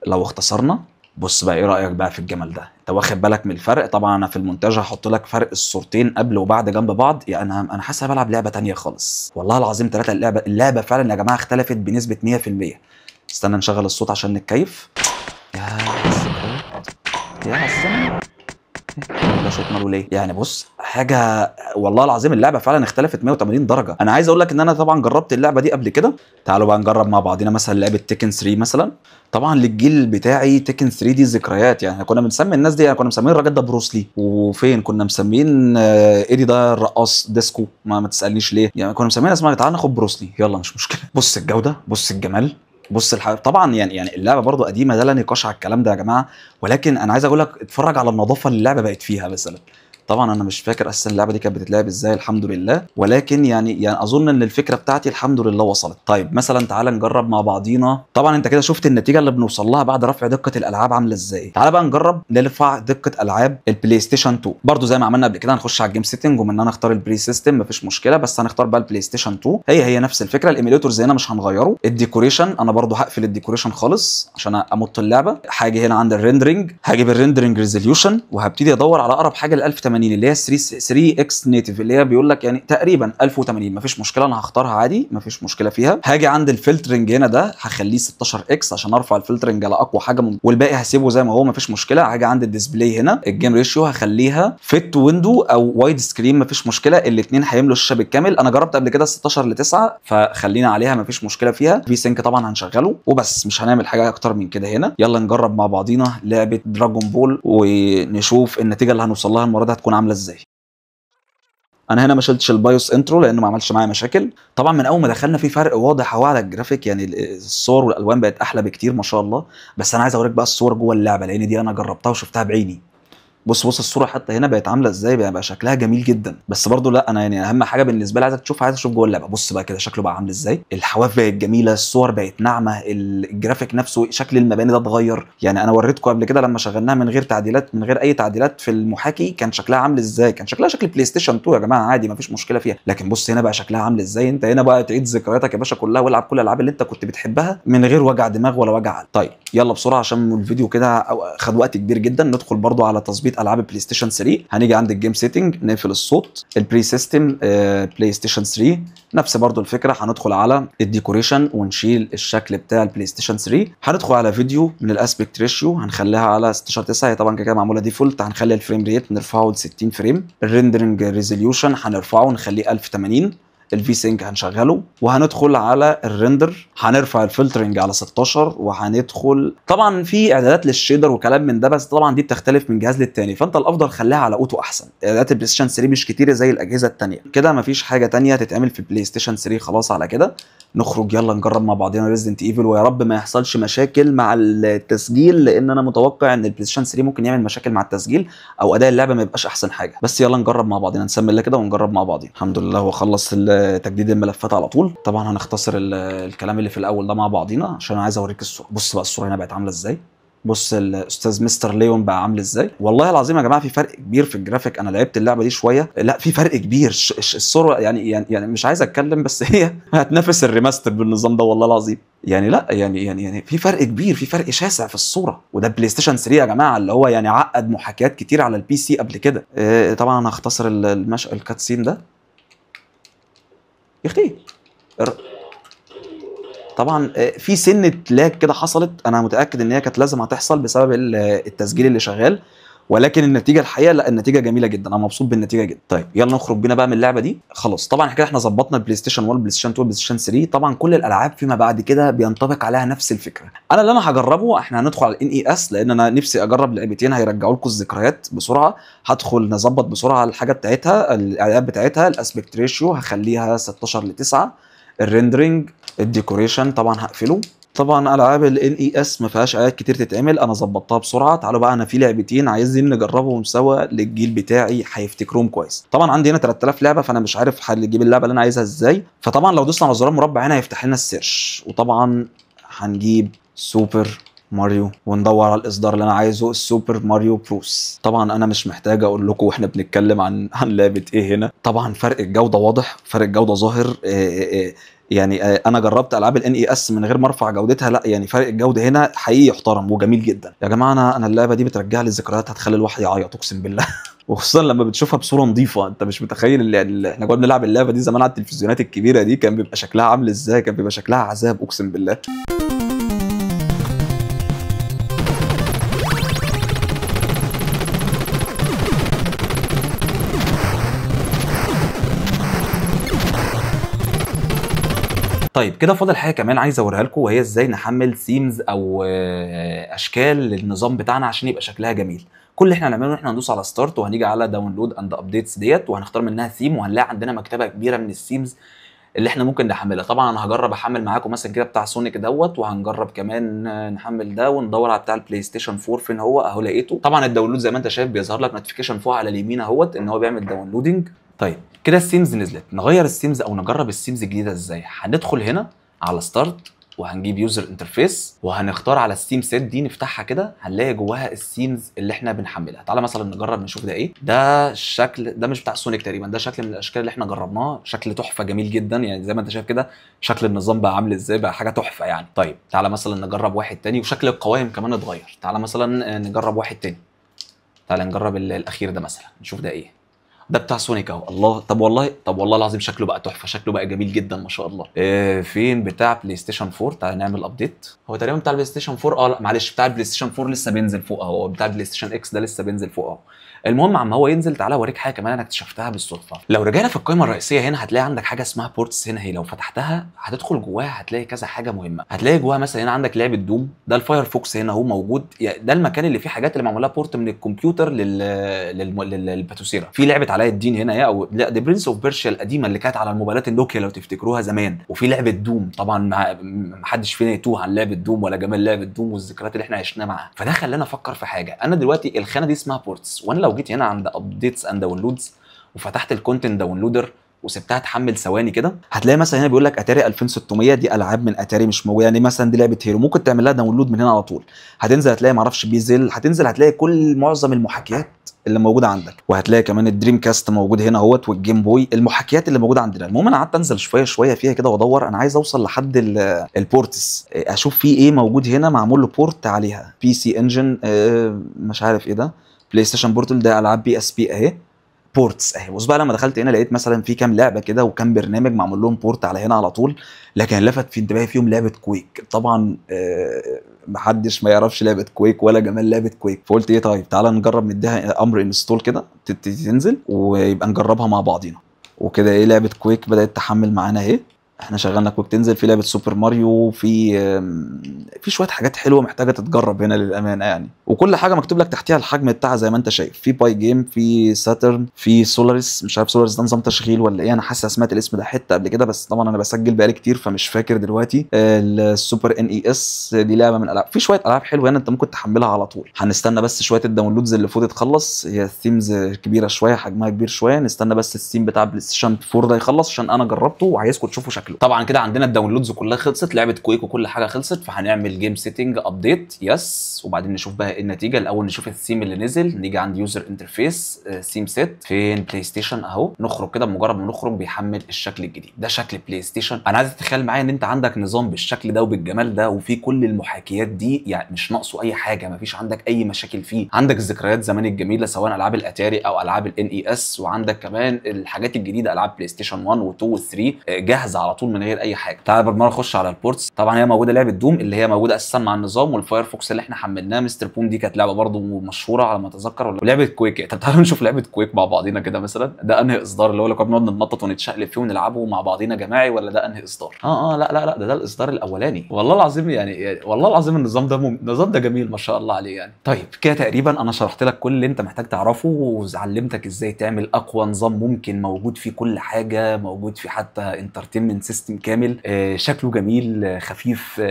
لو اختصرنا. بص بقى ايه رايك بقى في الجمال ده؟ انت واخد بالك من الفرق؟ طبعا انا في المونتاج هحط لك فرق الصورتين قبل وبعد جنب بعض. يعني انا حاسس بلعب لعبه ثانية خالص والله العظيم ثلاثة. اللعبة فعلا يا جماعة اختلفت بنسبة 100%. استنى نشغل الصوت عشان نتكيف. يا الذكريات يا الزمن، ده صوت ماله ليه؟ يعني بص حاجة والله العظيم اللعبة فعلا اختلفت 180 درجه. انا عايز اقول لك ان انا طبعا جربت اللعبة دي قبل كده. تعالوا بقى نجرب مع بعضينا مثلا لعبه Tekken 3 مثلا. طبعا للجيل بتاعي Tekken 3 دي ذكريات، يعني كنا بنسمي الناس دي، يعني كنا مسمين الراجل ده بروسلي، وفين كنا مسمين ايدي ده الرقاص ديسكو، ما تسالنيش ليه، يعني كنا مسمين اسمها. تعالى ناخد بروسلي يلا مش مشكلة. بص الجودة، بص الجمال، بص طبعا يعني اللعبة برضو قديمة، ده لا نقاش على الكلام ده يا جماعة، ولكن انا عايز اقول لك اتفرج على النظافة اللي اللعبة بقت فيها مثلا. طبعا انا مش فاكر اساسا اللعبة دي كانت بتتلعب ازاي الحمد لله، ولكن يعني اظن ان الفكرة بتاعتي الحمد لله وصلت. طيب مثلا تعال نجرب مع بعضينا. طبعا انت كده شفت النتيجة اللي بنوصل لها بعد رفع دقه الالعاب عامله ازاي. تعال بقى نجرب نرفع دقه العاب ال PlayStation 2 برضو زي ما عملنا قبل كده. هنخش على ال game setting ومن انا اختار ال pre system مفيش مشكلة، بس هنختار بقى ال PlayStation 2. هي نفس الفكرة. ال emulators هنا مش هنغيره. ال decoration انا برضو هقفل ال decoration خالص عشان امط اللعبة. هاجي هنا عند ال rendering، هجيب ال rendering resolution وهبتدي ادور على اقرب حاجة لل 1080 اللي هي 3 x native اللي هي بيقول لك يعني تقريبا 1080 مفيش مشكلة، انا هختارها عادي مفيش مشكلة فيها. هاجي عند ال filtering هنا ده هخليه 16 x عشان ارفع ال filtering على اقوى حاجة والباقي هسيبه زي ما هو مفيش مشكلة. هاجي عند ال display هنا ال game ratio هخليها fit window او wide screen مفيش مشكلة، الاثنين هيملوا الشاشة بالكامل. انا جربت قبل كده 16:9 فخلينا عليها مفيش مشكلة فيها. V-Sync طبعا هنشغله وبس، مش هنعمل حاجة اكتر من كده هنا. يلا نجرب مع بعضينا لعبه Dragon Ball ونشوف النتيجة اللي هنوصل لها المرة دي هتكون عامله ازاي. انا هنا ما شلتش ال BIOS intro لانه ما عملش معايا مشاكل. طبعا من اول ما دخلنا في فرق واضح اهو على الجرافيك، يعني الصور والالوان بقت احلى بكتير ما شاء الله. بس انا عايز اوريك بقى الصور جوه اللعبة لان دي انا جربتها وشفتها بعيني. بص بص الصورة حتى هنا بقت عامله ازاي، بقى شكلها جميل جدا. بس برضو لا، انا يعني اهم حاجة بالنسبة لي عايزك تشوف، عايز اشوف جوه اللعبة. بص بقى كده شكله بقى عامل ازاي، الحواف بقت جميلة، الصور بقت ناعمة، الجرافيك نفسه شكل المباني ده اتغير. يعني انا وريتكم قبل كده لما شغلناها من غير تعديلات، من غير اي تعديلات في المحاكي، كان شكلها عامل ازاي، كان شكلها شكل بلاي ستيشن 2 يا جماعة، عادي مفيش مشكلة فيها. لكن بص هنا بقى شكلها عامل ازاي. انت هنا بقى تعيد ذكرياتك يا باشا كلها، والعب كل الالعاب اللي انت كنت بتحبها من غير وجع دماغ ولا وجع عقل. طيب يلا بسرعة عشان الفيديو كده خد وقت كبير جدا. ندخل برضو على تظبيط العاب البلاي ستيشن 3. هنيجي عند ال game setting، نقفل الصوت، ال pre system بلاي ستيشن 3 نفس برضو الفكرة. هندخل على ال decoration ونشيل الشكل بتاع البلاي ستيشن 3. هندخل على فيديو من ال aspect ratio هنخليها على 16:9، هي طبعا كده معمولة default. هنخلي ال frame rate نرفعه ل 60 frame. ال rendering resolution هنرفعه نخليه 1080. ال V-Sync هنشغله، وهندخل على ال render هنرفع ال filtering على 16، وهندخل طبعا في اعدادات لل shader وكلام من ده، بس طبعا دي بتختلف من جهاز للتاني، فانت الافضل خليها على auto احسن. اعدادات البلاي ستيشن 3 مش كتيرة زي الاجهزة التانية كده، مفيش حاجة تانية تتعمل في البلاي ستيشن 3 خلاص على كده. نخرج يلا نجرب مع بعضنا ريزيدنت ايفل، ويا رب ما يحصلش مشاكل مع التسجيل، لان انا متوقع ان البلاي ستيشن 3 ممكن يعمل مشاكل مع التسجيل او اداء اللعبة ما يبقاش احسن حاجة. بس يلا نجرب مع بعضنا، نسمي الله كده ونجرب مع بعضنا. الحمد لله هو خلص تجديد الملفات على طول. طبعا هنختصر الكلام اللي في الاول ده مع بعضينا عشان انا عايز اوريك الصورة. بص بقى الصورة هنا بقت عامله ازاي، بص الاستاذ مستر ليون بقى عامل ازاي. والله العظيم يا جماعة في فرق كبير في الجرافيك. انا لعبت اللعبة دي شوية، لا في فرق كبير. الصورة يعني مش عايز اتكلم، بس هي هتنافس ال remaster بالنظام ده والله العظيم. يعني لا يعني يعني يعني في فرق كبير، في فرق شاسع في الصورة. وده بلاي ستيشن 3 يا جماعة اللي هو يعني عقد محاكيات كتير على ال PC قبل كده. طبعا انا هختصر ال cutscene ده يا اختي. طبعا في سنة lag كده حصلت، انا متاكد ان هي كانت لازم هتحصل بسبب التسجيل اللي شغال، ولكن النتيجة الحقيقة لا، النتيجة جميلة جدا، انا مبسوط بالنتيجة جدا. طيب يلا نخرج بينا بقى من اللعبة دي خلاص. طبعا كده احنا ظبطنا البلاي ستيشن 1، بلاي ستيشن 2، بلاي ستيشن 3. طبعا كل الالعاب فيما بعد كده بينطبق عليها نفس الفكرة. انا اللي انا هجربه، احنا هندخل على ال NES لان انا نفسي اجرب لعبتين هيرجعوا لكم الذكريات بسرعة. هدخل نظبط بسرعة الحاجة بتاعتها، الاعدادات بتاعتها. ال aspect ratio هخليها 16:9، ال rendering، ال decoration طبعا هقفله. طبعا العاب ال NES ما فيهاش اعدادات كتير تتعمل، انا ظبطتها بسرعة. تعالوا بقى انا في لعبتين عايزين نجربهم سوا للجيل بتاعي هيفتكروهم كويس. طبعا عندي هنا 3000 لعبه، فانا مش عارف هجيب اللعبة اللي انا عايزها ازاي. فطبعا لو دوسنا على زرار مربع هنا هيفتح لنا ال search، وطبعا هنجيب سوبر ماريو وندور على الاصدار اللي انا عايزه، السوبر ماريو بروس. طبعا انا مش محتاج اقول لكم واحنا بنتكلم عن لعبه ايه هنا. طبعا فرق الجودة واضح، فرق الجودة ظاهر. يعني انا جربت العاب ال NES من غير ما ارفع جودتها، لا يعني فرق الجودة هنا حقيقي يحترم وجميل جدا. يا جماعة انا اللعبة دي بترجع لي الذكريات، هتخلي الواحد يعيط اقسم بالله. وخصوصا لما بتشوفها بصورة نظيفة، انت مش متخيل اللي احنا كنا بنلعب اللعبة دي زمان على التلفزيونات الكبيرة دي كان بيبقى شكلها عامل ازاي، كان بيبقى شكلها عذاب اقسم بالله. طيب كده فاضل حاجة كمان عايز اوريها لكم، وهي ازاي نحمل themes او اشكال للنظام بتاعنا عشان يبقى شكلها جميل. كل اللي احنا هنعمله ان احنا هندوس على start وهنيجي على download and updates ديت، وهنختار منها ثيم، وهنلاقي عندنا مكتبه كبيرة من ال themes اللي احنا ممكن نحملها. طبعا انا هجرب احمل معاكم مثلا كده بتاع سونيك دوت، وهنجرب كمان نحمل ده، وندور على بتاع البلاي ستيشن 4 فين هو، اهو لقيته. طبعا ال download زي ما انت شايف بيظهر لك notification فوق على اليمين اهوت ان هو بيعمل downloading. طيب كده ال themes نزلت، نغير ال themes او نجرب ال themes الجديدة ازاي؟ هندخل هنا على start وهنجيب user interface وهنختار على ال theme set دي، نفتحها كده هنلاقي جواها ال themes اللي احنا بنحملها. تعالى مثلا نجرب نشوف ده ايه. ده الشكل ده مش بتاع سونيك تقريبا، ده شكل من الاشكال اللي احنا جربناها، شكل تحفة جميل جدا. يعني زي ما انت شايف كده شكل النظام بقى عامل ازاي، بقى حاجة تحفة يعني. طيب تعالى مثلا نجرب واحد تاني، وشكل القوائم كمان اتغير. تعالى مثلا نجرب واحد تاني، تعالى نجرب الاخير ده مثلا، نشوف ده ايه. ده بتاع سونيك اهو. الله، طب والله، طب والله العظيم شكله بقى تحفة، شكله بقى جميل جدا ما شاء الله. فين بتاع بلاي ستيشن 4؟ تعالى نعمل update. هو تقريبا بتاع البلاي ستيشن 4، لا معلش بتاع البلاي ستيشن 4 لسه بينزل فوق اهو، بتاع البلاي ستيشن X ده لسه بينزل فوق اهو. المهم عم هو ينزل، تعالى اوريك حاجة كمان انا اكتشفتها بالصدفة. لو رجعنا في القائمة الرئيسية هنا هتلاقي عندك حاجة اسمها ports هنا، هي لو فتحتها هتدخل جواها هتلاقي كذا حاجة مهمة. هتلاقي جواها مثلا هنا عندك لعبه Doom، ده ال Firefox هنا هو موجود، ده المكان اللي فيه حاجات اللي معمولها port من الكمبيوتر لل Batocera. في لعبه علاء الدين هنا يا او لا دي Prince of Persia القديمة اللي كانت على الموبايلات النوكيا لو تفتكروها زمان. وفي لعبه Doom طبعا ما حدش فينا يتوه عن لعبه Doom ولا جمال لعبه Doom والذكريات اللي احنا عشناها معاها. فده خلانا افكر في حاجة، انا دلوقتي الخانة دي اسمها ports، وانا لو جيت هنا عند updates and downloads وفتحت ال content downloader وسبتها تحمل ثواني كده، هتلاقي مثلا هنا بيقول لك اتاري 2600، دي العاب من اتاري مش موجودة، يعني مثلا دي لعبه Hero ممكن تعمل لها download من هنا على طول. هتنزل هتلاقي معرفش بيزل، هتنزل هتلاقي كل معظم المحاكيات اللي موجودة عندك، وهتلاقي كمان ال Dreamcast موجود هنا اهوت وال Game Boy، المحاكيات اللي موجودة عندنا. المهم انا قعدت انزل شوية شوية فيها كده وادور، انا عايز اوصل لحد ال ports، اشوف في ايه موجود هنا معمول له port عليها. PC Engine مش عارف ايه ده، PlayStation Portable ده العاب PSP اهي، ports اهي. بص بقى لما دخلت هنا لقيت مثلا في كام لعبه كده وكام برنامج معمول لهم port على هنا على طول، لكن لفت في انتباهي فيهم لعبه Quake. طبعا محدش ما يعرفش لعبه Quake ولا جمال لعبه Quake، فقلت ايه طيب تعالى نجرب نديها امر install كده تنزل ويبقى نجربها مع بعضينا وكده. ايه لعبه Quake بدات تحمل معانا اهي، احنا شغلنا Quake تنزل، في لعبه Super Mario، في شوية حاجات حلوة محتاجه تتجرب هنا للامانة يعني. وكل حاجة مكتوب لك تحتيها الحجم بتاعها زي ما انت شايف، في Pygame، في Saturn، في Solaris، مش عارف Solaris ده نظام تشغيل ولا ايه، انا حاسس سمعت الاسم ده حتة قبل كده بس طبعا انا بسجل بقالي كتير فمش فاكر دلوقتي. ال Super NES دي لعبه من العاب، في شوية العاب حلوة هنا انت ممكن تحملها على طول. هنستنى بس شوية ال downloads اللي فوت تخلص، هي ال themes كبيرة شوية حجمها كبير شوية، نستنى بس الثيم بتاع PlayStation 4 ده يخلص عشان انا جربته وعايزكم تشوفوا شكله. طبعا كده عندنا ال downloads كلها خلصت، لعبه Quake وكل حاجة خلصت، فهنعمل game setting update yes، وبعدين نشوف بقى ايه النتيجة. الاول نشوف الثيم اللي نزل، نيجي عند user interface theme set، فين PlayStation اهو، نخرج كده، بمجرد ما نخرج بيحمل الشكل الجديد، ده شكل PlayStation. انا عايز تتخيل معايا ان انت عندك نظام بالشكل ده وبالجمال ده وفي كل المحاكيات دي، يعني مش ناقصه اي حاجة، مفيش عندك اي مشاكل فيه، عندك ذكريات زمان الجميلة سواء العاب الاتاري او العاب ال NES، وعندك كمان الحاجات الجديدة العاب PlayStation 1 و2 و3 جاهزة على طول من غير اي حاجة. تعال بالمرة نخش على ال ports. طبعا هي موجودة لعبه Doom اللي هي موجودة اساسا مع النظام، وال Firefox اللي احنا حملناه، Mr. Boom دي كانت لعبه برده مشهورة على ما اتذكر، ولعبه Quake. طب تعالوا نشوف لعبه Quake مع بعضينا كده مثلا، ده انهي اصدار اللي هو اللي كنا بنقعد نتنطط ونتشقلب فيه ونلعبه مع بعضينا جماعي، ولا ده انهي اصدار؟ لا لا لا ده الاصدار الاولاني. والله العظيم يعني والله العظيم النظام ده النظام ده جميل ما شاء الله عليه يعني. طيب كده تقريبا انا شرحت لك كل اللي انت محتاج تعرفه، وعلمتك ازاي تعمل اقوى نظام ممكن موجود فيه كل حاجة، موجود فيه حتى entertainment system كامل، شكله جميل، خفيف،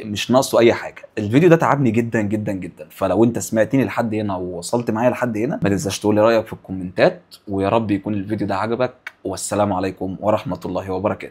مش ناقصه اي حاجة. الفيديو ده تعبني جدا جدا جدا، فلو انت سمعتني لحد هنا ووصلت معايا لحد هنا ما تنساش تقول لي رايك في الكومنتات، ويا رب يكون الفيديو ده عجبك، والسلام عليكم ورحمة الله وبركاته.